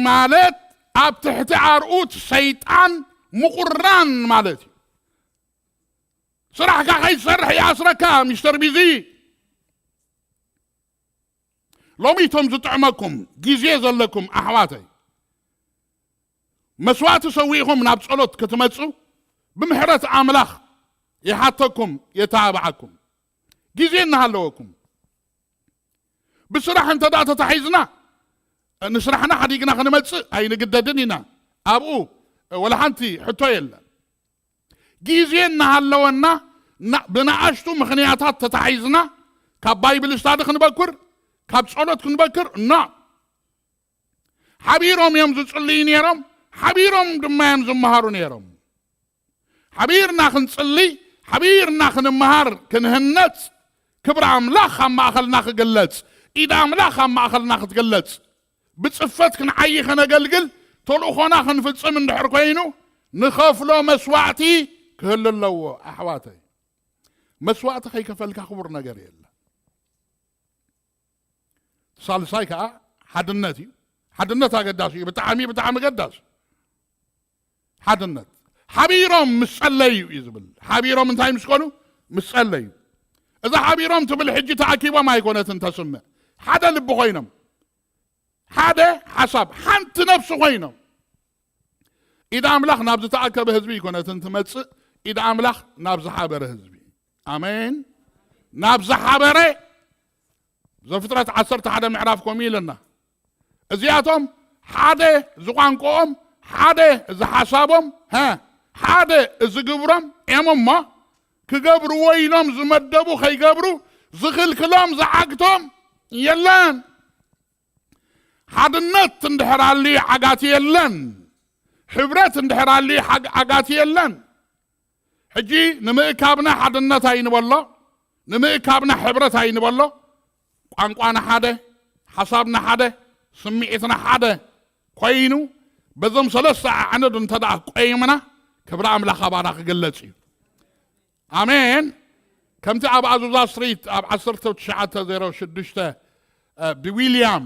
ማለት ኣብ ትሕቲ ኣርኡት ሰይጣን ምቑራን ማለት እዩ። ስራሕካ ከይትሰርሕ ይኣስረካ ሚስተር ቢዚ። ሎሚ እቶም ዝጥዕመኩም ግዜ ዘለኩም ኣሕዋተይ መስዋእቲ ሰዊእኹም ናብ ጸሎት ክትመጹ ብምሕረት ኣምላኽ ይሓተኩም የተባብዓኩም። ግዜ እናሃለወኩም ብስራሕ እንተ ደኣ ተታሒዝና ንስራሕና ሓዲግና ክንመጽእ ኣይንግደድን ኢና። ኣብኡ ወላ ሓንቲ ሕቶ የለን። ግዜ እናሃለወና ብንኣሽቱ ምኽንያታት ተታሒዝና ካብ ባይብል ስታዲ ክንበኩር ካብ ጸሎት ክንበክር ኖ። ሓቢሮም እዮም ዝጽልዩ ነይሮም፣ ሓቢሮም ድማ እዮም ዝመሃሩ ነይሮም። ሓቢርና ክንጽሊ፣ ሓቢርና ክንመሃር፣ ክንህነጽ፣ ክብሪ ኣምላኽ ኣብ ማእኸልና ክግለጽ፣ ኢድ ኣምላኽ ኣብ ማእኸልና ክትግለጽ፣ ብጽፈት ክንዓዪ ከነገልግል፣ ተልእኾና ክንፍጽም እንድሕር ኮይኑ ንኸፍሎ መስዋዕቲ ክህሉ ኣለዎ። ኣሕዋተይ መስዋዕቲ ከይከፈልካ ክቡር ነገር የለ። ሳልሳይ ከዓ ሓድነት እዩ። ሓድነት ኣገዳሲ እዩ። ብጣዕሚ ብጣዕሚ ገዳሲ ሓድነት። ሓቢሮም ምስ ጸለዩ እዩ ዝብል። ሓቢሮም እንታይ ምስ ኮኑ? ምስ ጸለዩ። እዛ ሓቢሮም ትብል ሕጂ ተኣኪቦም ኣይኮነትን ተስምዕ። ሓደ ልቢ ኮይኖም ሓደ ሓሳብ ሓንቲ ነፍሲ ኮይኖም ኢድ ኣምላኽ ናብ ዝተኣከበ ህዝቢ ይኮነትን ትመጽእ። ኢድ ኣምላኽ ናብ ዝሓበረ ህዝቢ። ኣሜን። ናብ ዝሓበረ። ዘፍጥረት ዓሰርተ ሓደ ምዕራፍ ከምኡ ኢለና። እዚኣቶም ሓደ ዝቋንቆኦም ሓደ ዝሓሳቦም ሀ ሓደ ዝግብሮም እዮም እሞ ክገብርዎ ኢሎም ዝመደቡ ከይገብሩ ዝኽልክሎም ዝዓግቶም የለን። ሓድነት እንድሕር ኣልዩ ዓጋቲ የለን። ሕብረት እንድሕር ኣልዩ ዓጋቲ የለን። ሕጂ ንምእካብና ሓድነት ኣይንበሎ፣ ንምእካብና ሕብረት ኣይንበሎ። ቋንቋና ሓደ፣ ሓሳብና ሓደ፣ ስምዒትና ሓደ ኮይኑ በዞም ሰለስተ ኣዕንድ እንተ ደኣ ቆይምና ክብሪ ኣምላኽ ኣባና ክግለጽ እዩ። ኣሜን። ከምቲ ኣብ ኣዙዛ ስትሪት ኣብ ዓሰርተ ትሽዓተ ዜሮ ሽዱሽተ ብዊልያም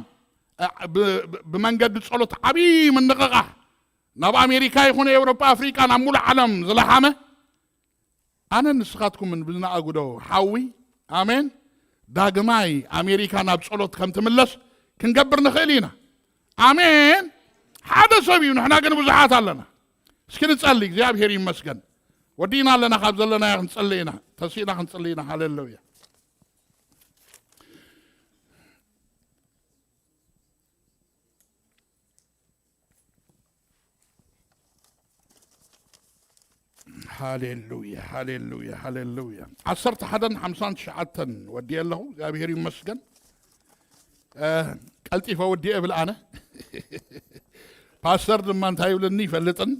ብመንገዲ ጸሎት ዓብዪ ምንቕቓሕ ናብ ኣሜሪካ ይኹን ኤውሮጳ ኣፍሪቃ ናብ ሙሉእ ዓለም ዝለሓመ ኣነን ንስኻትኩምን ብዝነኣጉዶ ሓዊ ኣሜን ዳግማይ ኣሜሪካ ናብ ጸሎት ከም ትምለስ ክንገብር ንኽእል ኢና። ኣሜን። ሓደ ሰብ እዩ፣ ንሕና ግን ብዙሓት ኣለና። እስኪ ንጸሊ። እግዚኣብሔር ይመስገን። ወዲእና ኣለና፣ ካብ ዘለናዮ ክንጸሊ ኢና፣ ተሲእና ክንጸሊ ኢና። ሃሌሉያ። ሃሌሉያ፣ ሃሌሉያ፣ ሃሌሉያ። ዓሰርተ ሓደን ሓምሳን ትሽዓተን ወዲኤ ኣለኹ። እግዚኣብሔር ይመስገን። ቀልጢፈ ወዲኤ ብል ኣነ። ፓስተር ድማ እንታይ ይብልኒ ይፈልጥን።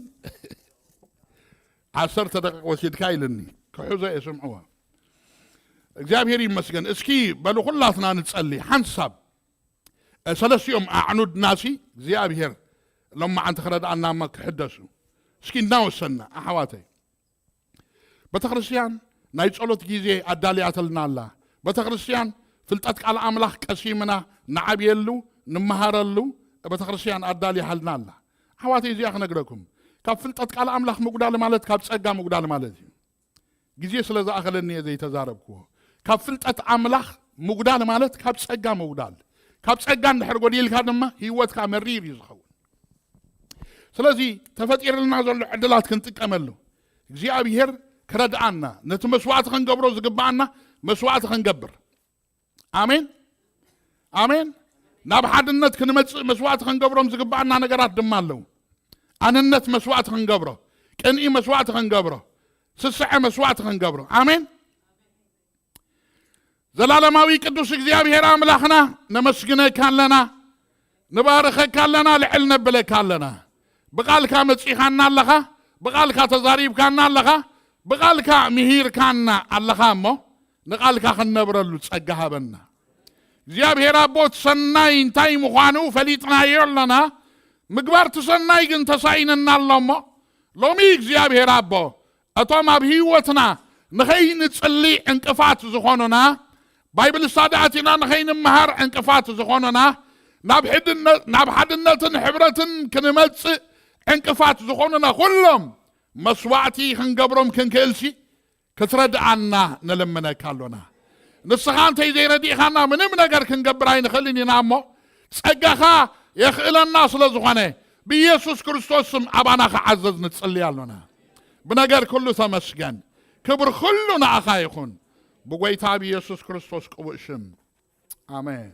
ዓሰርተ ደቂቕ ወሲድካ ኢልኒ። ክሕዞ እየ ስምዕዋ። እግዚኣብሔር ይመስገን። እስኪ በሉ ኩላትና ንጸሊ ሓንሳብ። እ፣ ሰለስቲኦም ኣዕኑድናሲ እግዚኣብሔር ሎማዓንቲ ክረድኣና እሞ ክሕደሱ። እስኪ እናወሰና ኣሕዋተይ። ቤተክርስትያን ናይ ጸሎት ግዜ ኣዳልያትልና ኣላ። ቤተክርስትያን ፍልጠት ቃል ኣምላኽ ቀሲምና ንዓብየሉ፣ ንመሃረሉ ቤተክርስትያን ኣዳልያሃልና ኣላ። ኣሕዋተይ እዚኣ ክነግረኩም። ካብ ፍልጠት ቃል ኣምላኽ ምጉዳል ማለት ካብ ጸጋ ምጉዳል ማለት እዩ። ግዜ ስለ ዝኣኸለኒ እየ ዘይተዛረብክዎ። ካብ ፍልጠት ኣምላኽ ምጉዳል ማለት ካብ ጸጋ ምጉዳል። ካብ ጸጋ እንድሕር ጎዲልካ ድማ ህይወትካ መሪር እዩ ዝኸውን። ስለዚ ተፈጢርልና ዘሎ ዕድላት ክንጥቀመሉ እግዚኣብሔር ክረድኣና፣ ነቲ መስዋዕቲ ክንገብሮ ዝግብኣና መስዋዕቲ ክንገብር። ኣሜን፣ ኣሜን። ናብ ሓድነት ክንመጽእ መስዋዕቲ ክንገብሮም ዝግብኣና ነገራት ድማ ኣለዉ። ኣንነት መስዋዕቲ ክንገብሮ፣ ቅንኢ መስዋዕቲ ክንገብሮ፣ ስስዐ መስዋዕቲ ክንገብሮ። ኣሜን። ዘላለማዊ ቅዱስ እግዚኣብሔር ኣምላኽና፣ ነመስግነካ ኣለና፣ ንባርኸካ ኣለና፣ ልዕል ነብለካ ኣለና። ብቓልካ መጺኻና ኣለኻ፣ ብቓልካ ተዛሪብካና ኣለኻ፣ ብቓልካ ምሂርካና ኣለኻ እሞ፣ ንቓልካ ክንነብረሉ ጸጋ ሃበና። እግዚኣብሔር ኣቦ፣ እቲ ሰናይ እንታይ ምዃኑ ፈሊጥናዮ ኣለና፣ ምግባር እቲ ሰናይ ግን ተሳኢንና ኣሎ እሞ፣ ሎሚ እግዚኣብሔር ኣቦ፣ እቶም ኣብ ህይወትና ንኸይንጽሊ ዕንቅፋት ዝኾኑና፣ ባይብል ስታዲ ኣቲና ንኸይንመሃር ዕንቅፋት ዝኾኑና፣ ናብ ሕድነ-፣ ናብ ሓድነትን ሕብረትን ክንመጽእ ዕንቅፋት ዝኾኑና ኩሎም መስዋዕቲ ክንገብሮም ክንክእልሲ ክትረድኣና ንልምነካ ኣሎና። ንስኻ እንተይ ዘይረዲእኻና ምንም ነገር ክንገብር ኣይንኽእልን ኢና እሞ፣ ጸጋኻ የኽእለና ስለ ዝኾነ፣ ብኢየሱስ ክርስቶስ ስም ኣባና ክዓዘዝ ንጽሊ ኣሎና። ብነገር ኩሉ ተመስገን። ክብሪ ኩሉ ንኣኻ ይኹን። ብጎይታ ብኢየሱስ ክርስቶስ ቅቡእ ሽም። ኣሜን።